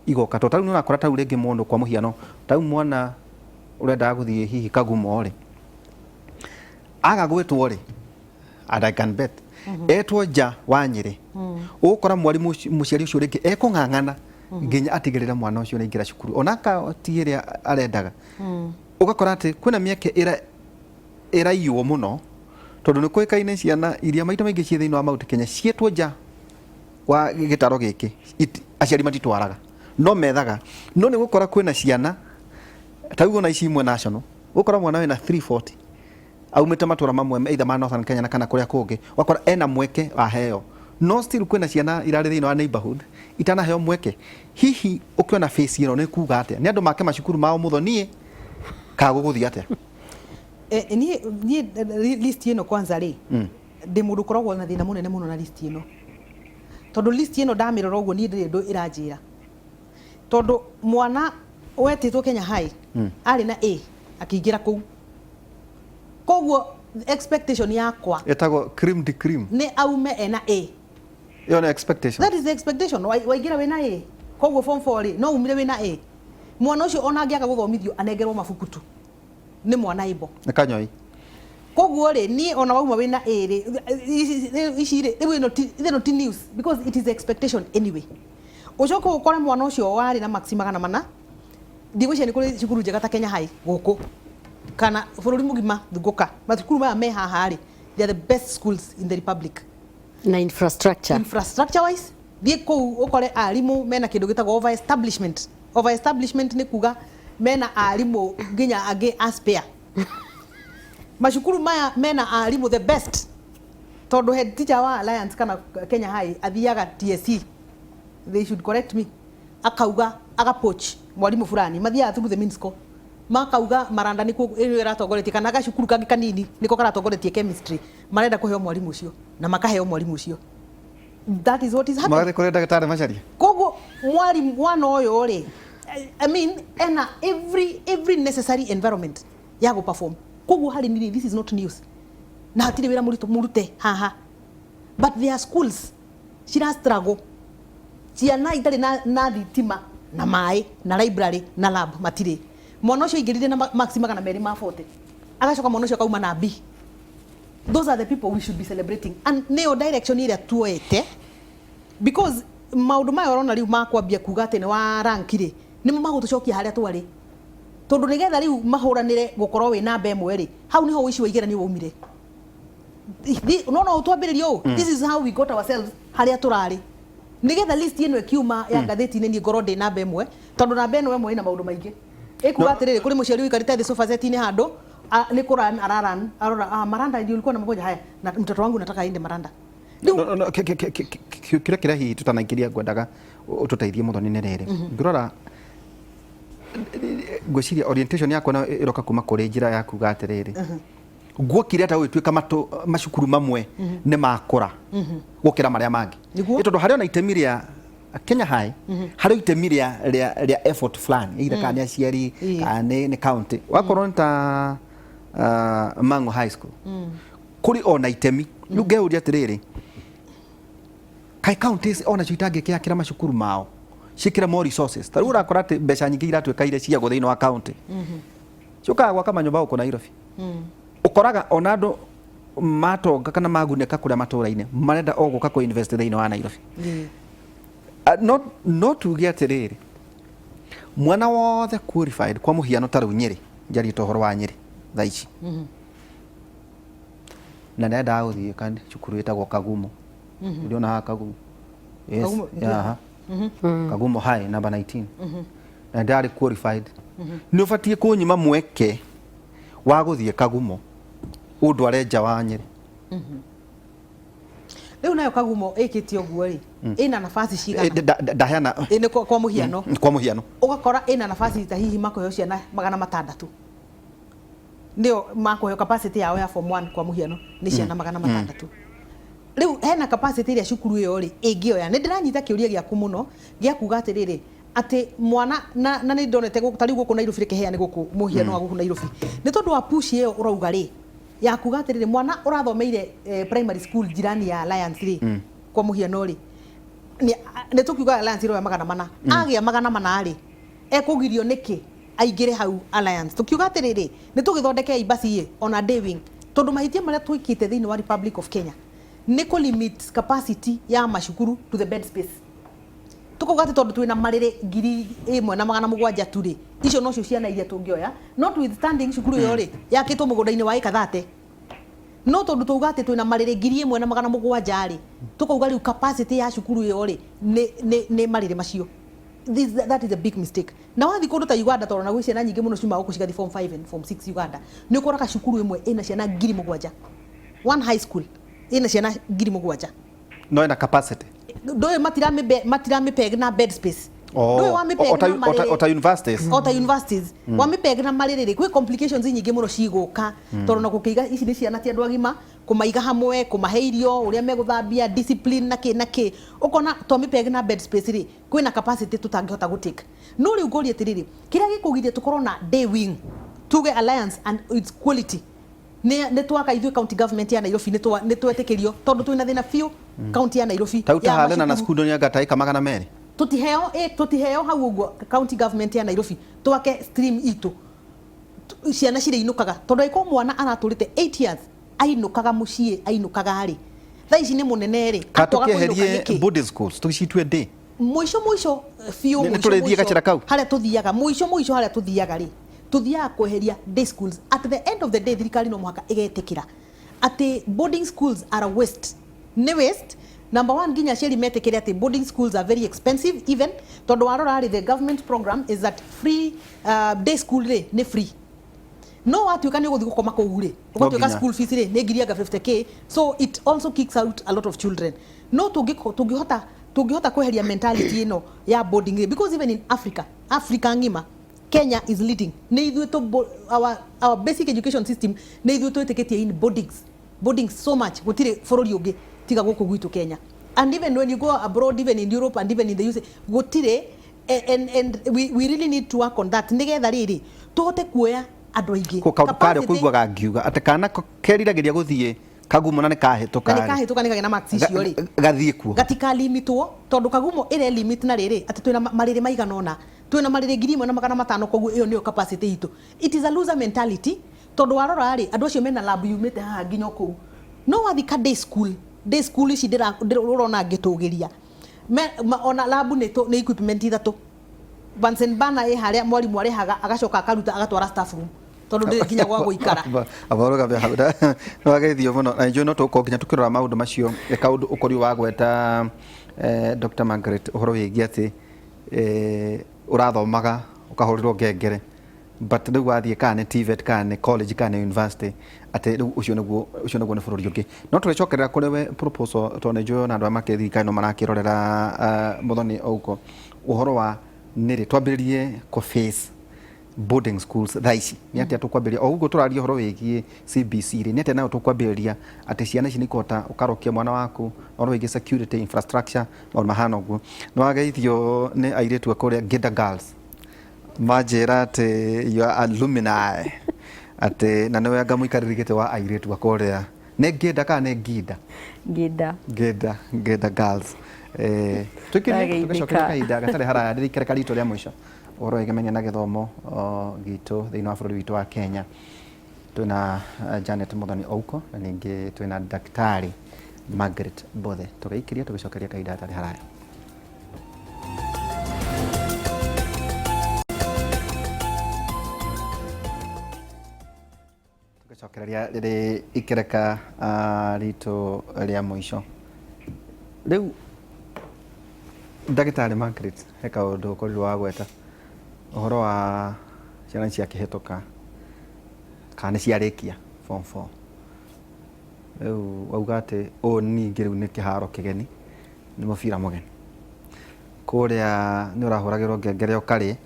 igoka, tondũ tarĩu nĩ ũrakora tarĩu rĩngĩ mũndũ, kwa mũhiano, tarĩu mwana ũrendaga gũthiĩ hihi Kagumo rĩ, aga gwĩtwo rĩ, and I can bet etwo nja wa Nyĩrĩ, ũgũkora mwarimũ mũciari ũcio rĩngĩ ekũng'ang'ana nginya atigĩrĩre mwana ũcio nĩaingĩra cukuru ona ti ĩrĩa arendaga. Ũgakora atĩ kwĩna mĩeke ĩra ĩraiywo mũno, tondũ nĩ kũĩkaine ciana iria maita maingĩ ciĩ thĩinĩ wa Mount Kenya ciĩtwo nja wa gĩtaro gĩkĩ, aciari matitwaraga no methaga, no nĩ gũkora kwĩna ciana ta rĩu ona ici imwe national, ũgũkora mwana wĩna 340 aumĩte matũra mamwe either ma Northern Kenya na kana kũrĩa kũngĩ, ũgakora ena mweke waheo, no still kwĩna ciana irarĩ thĩinĩ wa neighborhood itanaheo mweke. Hihi ũkĩona face ĩno nĩ kuga atĩa? Nĩ andũ make macukuru mao, Mũthoniĩ, kana gũgũthiĩ atĩa? Niĩ list ĩno kwanza rĩ, ndĩ mũndũ ũkoragwo na thĩna mũnene mũno na list ĩno, tondũ list ĩno ndamĩrora ũguo niĩ ndĩrĩ ũndũ ĩranjĩra, tondũ mwana wetĩtwo Kenya High arĩ na A akĩingĩra kũu, koguo expectation yakwa Ĩtagwo cream de cream. Nĩ aume ena A. Ĩyo nĩ expectation. That is the expectation. Waingĩra wĩna A, koguo form 4 rĩ, no umire wĩna A. Mwana ũcio ona angĩaga gũthomithio, anengerwo mabuku tu, nĩ mwana ĩbo. Nĩ kanyoi. Koguo rĩ, niĩ ona wauma wĩna A rĩ, ici rĩ, rĩu ĩno ti news because it is expectation anyway. Ũcoke ũkore mwana ũcio warĩ na marks 400, ndigwĩciria nĩ kũrĩ cukuru njega ta Kenya High gũkũ kana bũrũri mũgima. Thungũka macukuru maya me haha rĩ, they are the best schools in the republic. Na infrastructure. Infrastructure wise, thiĩ kũu ũkore arimũ mena kĩndũ gĩtagwo over establishment. Over establishment nĩ kuga mena arimũ nginya angĩ a spare. Macukuru maya mena arimũ the best, tondũ head teacher wa Alliance kana Kenya High athiaga TSC, they should correct me, akauga agapoach mwarimũ fulani, mathiaga through the minsco, makauga Maranda nĩkuo ĩyo ĩratongoretie, kana gacukuru kangĩ kanini nĩko karatongoretie chemistry, marenda kũheo mwarimũ ũcio, na makaheo mwarimũ ũcio. That is what is happening. Magathiĩ kũrĩ ndagĩtarĩ Macharia. Koguo mwarimu, mwana ũyũ rĩ, I mean, ena every necessary environment ya gũ perform. Koguo harĩ niĩ, this is not news, na hatirĩ wĩra mũritũ mũrute haha, but there are schools cira struggle, ciana itarĩ na thitima na maĩ na library na lab matirĩ. Mwana ũcio aingĩrire na marks 240, agacoka mwana ũcio akauma na B. Those are the people we should be celebrating, and nĩyo direction ĩrĩa tuoete, because maũndũ maya ũrona rĩu makwambia kuga atĩ nĩ wa rank rĩ, nĩmo magũtũcokia harĩa twarĩ, tondũ nĩgetha rĩu mahũranĩre gũkorwo wĩ namba 1 rĩ, hau nĩho ũici wa igeranio waumire. No twambĩrĩrie ũũ. This is how we got ourselves harĩa tũrarĩ, nĩgetha list ĩno ĩkiuma ya ngathĩti-inĩ, niĩ ngorwo ndĩ namba 1, tondũ namba ĩno ĩmwe ĩna maũndũ maingĩ. Ĩkuga atĩrĩrĩ, kũrĩ mũciari ũikarĩte thĩ sofa set-inĩ handũ, nĩ kũran araran, arora, "Maranda ndio ulikuwa na mgonjwa, haya, na mtoto wangu nataka aende Maranda." Rĩu No, kĩrĩa kĩrĩa hihi tũtanaingĩria ngwendaga ũtũteithie Mũthoni nĩ rĩrĩ, ngĩrora ngwĩciria orientation yakwa nayo ĩroka kuma kũrĩ njĩra ya kuga atĩrĩrĩ, guokire ata gũgĩtuĩka macukuru mamwe nĩ makũra gũkĩra marĩa mangĩ? Nĩguo. Ĩ tondũ harĩ ona itemi rĩa Kenya High, harĩ itemi rĩa effort fulani, either kana nĩ aciari kana nĩ county, wakorwo nĩ ta Mango High School, kũrĩ ona itemi. Rĩu ngeyũria atĩrĩrĩ, kaĩ counties onacio itangĩkĩakĩra macukuru mao, ciĩkĩre more resources? Ta rĩu ũrakora atĩ mbeca nyingĩ iratuĩka iria ciagwo thĩinĩ wa county ciũkaga gwaka manyũmba gũkũ Nairobi. Ũkoraga ona andũ matonga kana magunĩka kũrĩa matũra-inĩ, marenda o gũka kũ invest thĩinĩ wa Nairobi. No tuge atĩrĩrĩ, mwana wothe qualified, kwa mũhiano ta rĩu Nyĩrĩ, njarĩte ũhoro wa Nyĩrĩ thaa ici, na ndendaga gũthiĩ cukuru ĩtagwo Kagumo. Ũrĩona haha Kagumo, yes. Kagumo, yeah. Kagumo High number 19, na ndarĩ qualified, nĩ ũbatiĩ kũnyima mweke wa gũthiĩ Kagumo, ũndware nja wa Nyĩrĩ? Rĩu nayo Kagumo ĩkĩte ũguo rĩ, ĩna nafasi cigana? Ndaheana Ĩ, nĩ kwa mũhiano. Kwa mũhiano. Ũgakora ĩna nafasi ta hihi makũheo ciana 600, nĩo makũheo capacity yao ya form 1, kwa mũhiano nĩ ciana 600. Rĩu hena capacity ĩrĩa cukuru ĩyo rĩ ĩngĩoya. Nĩ ndĩranyita kĩũria gĩaku mũno gĩa kuga atĩrĩrĩ, atĩ mwana na nĩ ndonete gũkũ, ta rĩu gũkũ Nairobi, reke heane gũkũ mũhiano wa gũkũ Nairobi, nĩ tondũ wa push ĩyo ũrauga rĩ, ya kuga atĩrĩrĩ, mwana ũrathomeire primary school jirani ya Alliance rĩ, kwa mũhiano rĩ, nĩ tũkiuga Alliance ĩroya 400, agĩa 400 rĩ, ekũgirio nĩkĩ aingĩre hau Alliance? Tũkiuga atĩrĩrĩ, nĩ tũgĩthondeke ibasi ĩ ona day wing, tondũ mahĩtia marĩa twĩkĩte thĩinĩ wa Republic of Kenya nĩ kũ limit capacity ya macukuru to the bed space. Tukauga atĩ tondũ twĩna marĩrĩ 1700 tu rĩ, icio nocio ciana iria tũngĩoya, notwithstanding cukuru ĩyo rĩ yakĩtwo mũgũnda-inĩ wa ĩka 30. No tondũ twauga atĩ twĩna marĩrĩ 1700 rĩ, tukauga rĩu capacity ya cukuru ĩyo rĩ nĩ marĩrĩ macio. That is a big mistake. Na wathiĩ kũndũ ta Uganda, tondũ na gwĩ ciana nyingĩ mũno ciumaga gũkũ cigathiĩ form 5 and form 6 Uganda, nĩ ũkoraga cukuru ĩmwe ĩna ciana 7000. One high school ĩna ciana 7000. No ĩna capacity. Ndũĩ matiramĩpeg na bed space. Ndũĩ wamĩpeg na marĩrĩ. Ota universities. Ota universities. Wamĩpeg na marĩrĩ rĩ, kwĩ complications nyingĩ mũno cigũka, tondũ na gũkĩiga ici nĩ ciana ti andũ agima, kũmaiga hamwe, kũmahe irio, ũrĩa megũthambia, discipline na kĩ na kĩ, ũkona twamĩpeg na bed space rĩ, kwĩna capacity tũtangĩhota gũtake. No rĩu ngũrie atĩrĩrĩ, kĩrĩa gĩkũgiria tũkorwo na day wing, tuge Alliance and its quality, nĩ twaka ithuĩ county government ya Nairobi, nĩ twetĩkĩrio, tondũ twĩna thĩna biũ county ya Nairobi ta rĩu ya ta Helena na macukuru. cukuru nĩ anga ta ĩka 200. Tũtiheo hau ũguo county government ya Nairobi, twake stream itũ, ciana cirĩinũkaga, tondũ angĩkorwo mwana aratũrĩte 8 years ainũkaga mũciĩ, ainũkaga rĩ, thaa ici nĩ mũnene rĩ, Ka akwaga kũinũka tũkĩeherie nĩkĩ? boarding schools, tũcitue day. Mũico mũico biũ, Nĩ mũico tũrĩthiĩ mũico gacĩra kau? Harĩa tũthiaga, mũico mũico harĩa tũthiaga rĩ, tũthiaga kweheria day schools. At the end of the day, thirikari no mũhaka ĩgetĩkĩra atĩ boarding schools are a waste. Nĩ waste. Number one, nginya aciari metĩkĩre atĩ boarding schools are very expensive, even tondũ warora rĩ, the government program is that free day school rĩ nĩ free, no watuĩka nĩ ũgũthiĩ gũkoma kũu rĩ, ũgatuĩka nginya. School fees rĩ nĩ ngiri anga 50K, so it also kicks out a lot of children. No tũngĩhota kweheria mentality ĩno ya boarding rĩ, because even in Africa, Africa ng'ima, Kenya is leading. Nĩ ithuĩ our basic education system, nĩ ithuĩ twĩtĩkĩtie in boardings so much. Gũtirĩ bũrũri ũngĩ tiga gũkũ gwitũ Kenya. And even when you go abroad, even in Europe and even in the USA, gũtirĩ. And we really need to work on that nĩgetha rĩrĩ tũhote kuoya andũ aingĩ. Ko kaũndũ karĩa Capacity- kũiguaga ngiuga atĩ kana keriragĩria gũthiĩ Kagumo na nĩ kahĩtũka. Na nĩ kahĩtũka, nĩ kagĩa na marks icio rĩ, gathiĩ kuo. Gatikalimitwo tondũ Kagumo ĩre limit na rĩrĩ atĩ twĩna marĩrĩ maigana ũna, twĩna marĩrĩ 1500, koguo ĩyo nĩyo capacity itũ. It is a loser mentality, tondũ warora rĩ, andũ acio mena lab yumĩte haha nginya kũu. No wathi ka day school, day school ici ũrona ngĩtũgĩria, ona lab nĩ equipment ithatũ, Bunsen burner ĩ harĩa mwarimũ arĩhaga, agacoka akaruta agatwara staff room tondũ ndĩrĩ nginya gwa gũikara. Abaruga hau nĩ wageithio mũno, na njũĩ no tũgũkorwo nginya tũkĩrora maũndũ macio. Kaũndũ ũkorirwo wagweta, Dr. Margaret, ũhoro wĩgiĩ atĩ ũrathomaga ũkahũrĩrwo ngengere, but rĩu wathiĩ kana nĩ TVET, kana nĩ college, kana nĩ university, atĩ rĩu ũcio nĩguo nĩ bũrũri ũngĩ. No tũrĩcokerera kũrĩ we proposal, tondũ nĩ njũĩ ona andũ arĩa makĩrĩ thirikari no marakĩrorera Muthoni Ouko, ũhoro wa nĩrĩ twambĩrĩrie kũ face boarding schools thaa ici. Nĩ atĩa tũkwambĩrĩria o ũguo tũraria ũhoro wĩgiĩ CBC rĩ, nĩ atĩa nayo tũkwambĩrĩria atĩ ciana ici nĩ ikũhota ũkarokia mwana waku, ũhoro wĩgiĩ security, infrastructure, maũndũ mahana ũguo. Nĩ wageithio nĩ airĩtu a kũrĩa Ngĩnda Girls, manjĩra atĩ you are alumni, atĩ na nĩwe anga mũikarĩri gĩtĩ wa airĩtu a kũrĩa. Nĩ Ngĩnda kana nĩ Nginda? Ngĩnda. Ngĩnda Girls. Tũikĩrie. Ndageithĩka. Tũgĩcokeria kahinda gatarĩ haraya ndĩrĩikare ritũ rĩa mũico, ũhoro wĩgemania na gĩthomo gitũ thĩinĩ wa bũrũri witũ wa Kenya. Twĩna Janet Muthoni Ouko na ningĩ twĩna Daktari Margaret Bothe. Tũgĩikĩria tũgĩcokeria kahinda gatarĩ haraya. Tũgĩcokereria rĩrĩ ikereka ritũ rĩa mũico. Rĩu ndagĩtarĩ Margaret, he kaũndũ ũkorirwo wagweta ũhoro wa ciana ciakĩhĩtũka kana nĩ ciarĩkia form 4. Rĩu wauga atĩ ũũ ningĩ rĩu nĩ kĩharo kĩgeni, nĩ mũbira mũgeni. Kũrĩa nĩ ũrahũragĩrwo ngengere ũkarĩe,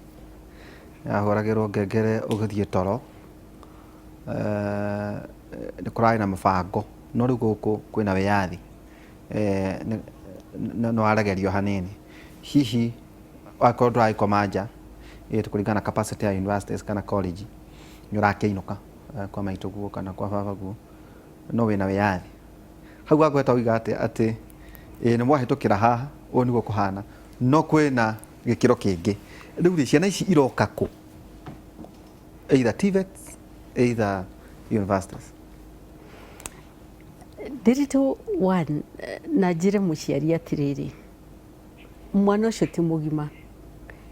nĩ ũrahũragĩrwo ngengere ũgĩthiĩ toro, nĩ kũrarĩ na mũbango, no rĩu gũkũ kwĩna wĩyathi, nĩ waregerio hanini. Hihi wakorwo ndũragĩkoma nja kũringana na capacity ya universities kana college, nĩ ũrakĩinũka kwa maitũ guo kana kwa baba guo, no wĩna wĩyathi hau. Wagweta uiga atĩ ĩĩ nĩ mwahĩtũkĩra haha, ũũ nĩguo kũhana, no kwĩna gĩkĩro kĩngĩ. Rĩu rĩ, ciana ici iroka kũ? Either TVETs, either universities. Ndĩritũ one, na njĩre mũciari atĩrĩrĩ, mwana ũcio ti mũgima.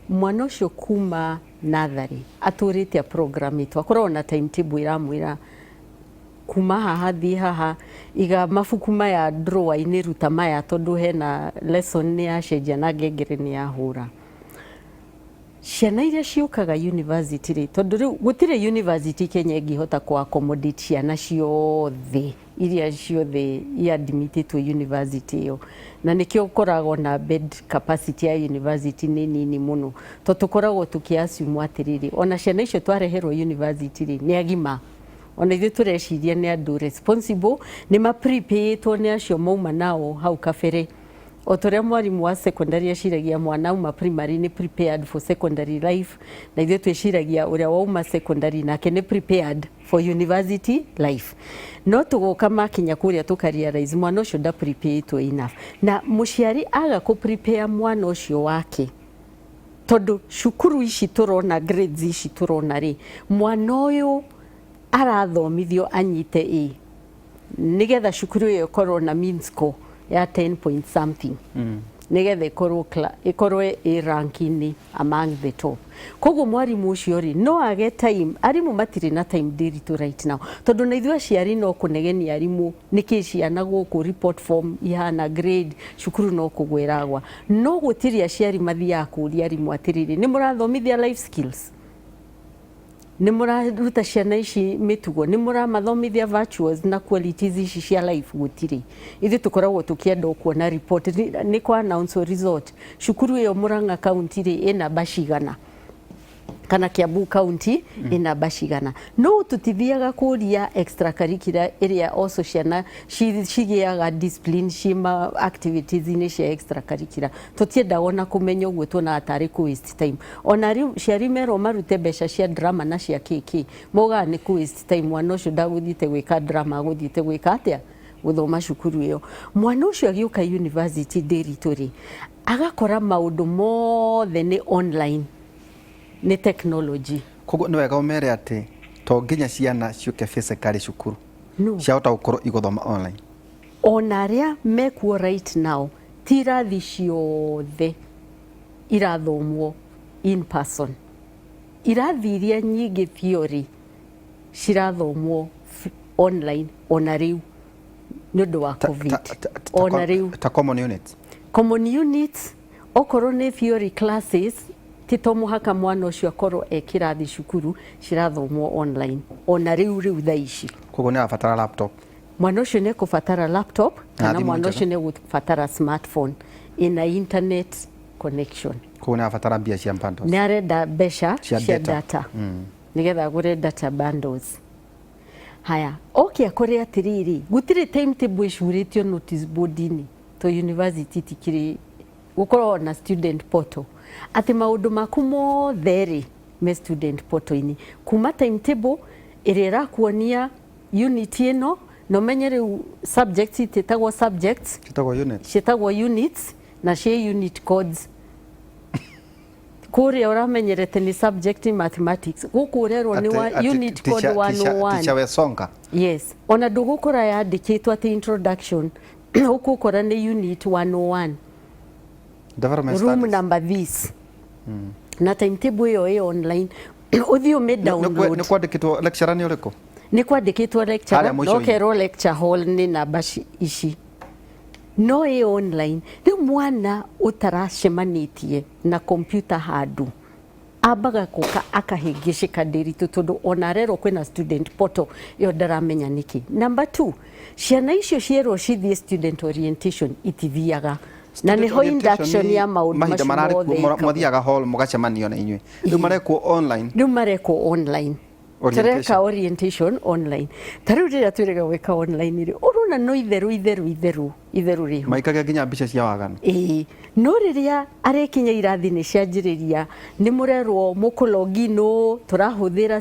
Mwana ũcio kuma natharĩ atũrĩte programĩtwo, akoragwo na timetable ĩramwĩra kuma haha thiĩ haha, iga mabuku maya drawer-inĩ, ruta maya tondũ hena lesson nĩ yacenjia na ngengere nĩ yahũra. Ciana iria ciũkaga university rĩ, tondũ rĩu gũtirĩ university Kenya ĩngĩhota kũ accommodate ciana ciothe iria ciothe iadmitĩtwo university ĩyo, na nĩkĩo ũkoragwo na bed capacity ya university nĩ nini mũno, tondũ tũkoragwo tũkĩ assume atĩrĩrĩ, ona ciana icio twareherwo university rĩ, nĩ agima. Ona ithuĩ tũreciria nĩ andũ responsible, nĩ ma prepare-ĩtwo nĩ acio mauma nao hau kabere, o ta ũrĩa mwarimũ wa secondary aciragia mwana auma primary nĩ prepared for secondary life, na ithuĩ twĩciragia ũrĩa wauma secondary nake nĩ prepared for university life. No tũgoka makinya kũrĩa tũka realize mwana ũcio nda prepare-ĩtwo enough, na mũciari aga kũ prepare mwana ũcio wake, tondũ cukuru ici tũrona, grades ici tũrona rĩ, mwana ũyũ arathomithio anyite A nigetha cukuru ĩyo ĩkorwo na mean score ya 10 point something. Nĩgetha ĩkorwo ĩ rank-inĩ among the top. Koguo mwarimũ ũcio rĩ, no age time. Arimũ matirĩ na time, Ndĩritũ, right now, tondũ na ithuĩ aciari no kũnegenia arimũ nĩkĩ ciana gũkũ report form ihana grade cukuru no kũgwa ĩragwa, no gũtirĩ aciari mathiaga kũria arimũ atĩrĩrĩ, nĩ mũrathomithia life skills, nĩ mũraruta ciana ici mĩtugo, nĩ mũramathomithia virtues na qualities ici cia life? Gũtirĩ. Ithuĩ tũkoragwo tũkĩenda o kuona report nĩ kwa announce result, cukuru ĩyo Murang'a County rĩ, ĩ namba cigana, kana Kiambu County ĩ namba cigana. No tũtithiaga kũria extracurricular ĩrĩa also ciana cigĩaga discipline ci ma activities-inĩ cia extracurricular. Tũtiendaga ona kũmenya ũguo, tuonaga tarĩ kũ waste time. Ona rĩu ciari merwo marute mbeca cia drama na cia kĩkĩ, maugaga nĩ kũ waste time. Mwana ũcio ndagũthiĩte gwĩka drama, agũthiĩte gwĩka atĩa? Gũthoma cukuru ĩyo. Mwana ũcio agĩũka university, Ndĩritũ rĩ, agakora maũndũ mothe nĩ online, nĩ technology. Koguo nĩ wega ũmere atĩ to nginya ciana ciũke physically cukuru. No. Ciahota gũkorwo igũthoma online. Ona arĩa mekuo right now, ti irathi ciothe irathomwo in person. Irathi iria nyingĩ theory cirathomwo online ona rĩu nĩ ũndũ wa COVID. Ona rĩu. Ta common units. Common units, okorwo nĩ theory classes, ti to mũhaka mwana ũcio akorwo e kĩrathi cukuru, cirathomwo online ona rĩu thaa ici. Koguo nĩ arabatara laptop. Mwana ũcio nĩ ekũbatara laptop kana thimũ mwana njega. ũcio nĩ egũbatara smartphone ina internet connection. Koguo nĩ arabatara mbia cia bundles. Nĩ arenda mbeca cia cia data. Data, nĩgetha agũre data bundles. Haya, oke akore atĩrĩrĩ, gũtirĩ timetable ĩcurĩtio notice board-inĩ, to university tikĩrĩ gũkorwo na student portal, atĩ maũndũ maku mothe rĩ me student portal-inĩ, kuma timetable ĩrĩa ĩrakuonia unit ĩno, na ũmenye rĩu subjects itĩtagwo subjects. Citagwo units. Ciĩtagwo units na ciĩ unit codes. Kũrĩa ũramenyerete nĩ subject mathematics, gũkũ ũrerwo nĩ wa unit code 101. Teacher Wesonga. Yes, ona ndũgũkora yandĩkĩtwo atĩ introduction, ũkũkora nĩ unit 101, Development room studies. number this, na timetable ĩyo ĩ online, ũthiĩ ũmĩ download. Nĩ kwandĩkĩtwo lecturer nĩ ũrĩkũ. Nĩ kwandĩkĩtwo lecturer. Harĩa mũico-inĩ. Nokerwo lecture hall nĩ namba ici, no ĩ online. Rĩu mwana ũtaracemanĩtie na kompyuta handũ ambaga gũka akahĩngĩcĩka, Ndĩritũ, tondũ ona arerwo kwĩna student portal ĩyo ndaramenya nĩkĩ. Number two, ciana icio cierwo cithiĩ student orientation, itithiaga, na Student nĩho orientation induction nĩ ya maũndũ mahinda macio mararĩ mothe kuo, ĩkagwo. Mwathiaga hall mũgacemanio na inyuĩ, rĩu marekwo online. Rĩu marekwo online. Orientation. Tũreka orientation online. Ta rĩu rĩrĩa twĩrĩga gwĩka online rĩ, ũrona no itherũ itherũ itherũ itherũ rĩho. Maikagia nginya mbica cia waganu. Ĩĩ, no rĩrĩa arĩkinya irathi nĩ cianjĩrĩria, nĩ mũrerwo mũkũ login ũũ tũrahũthĩra.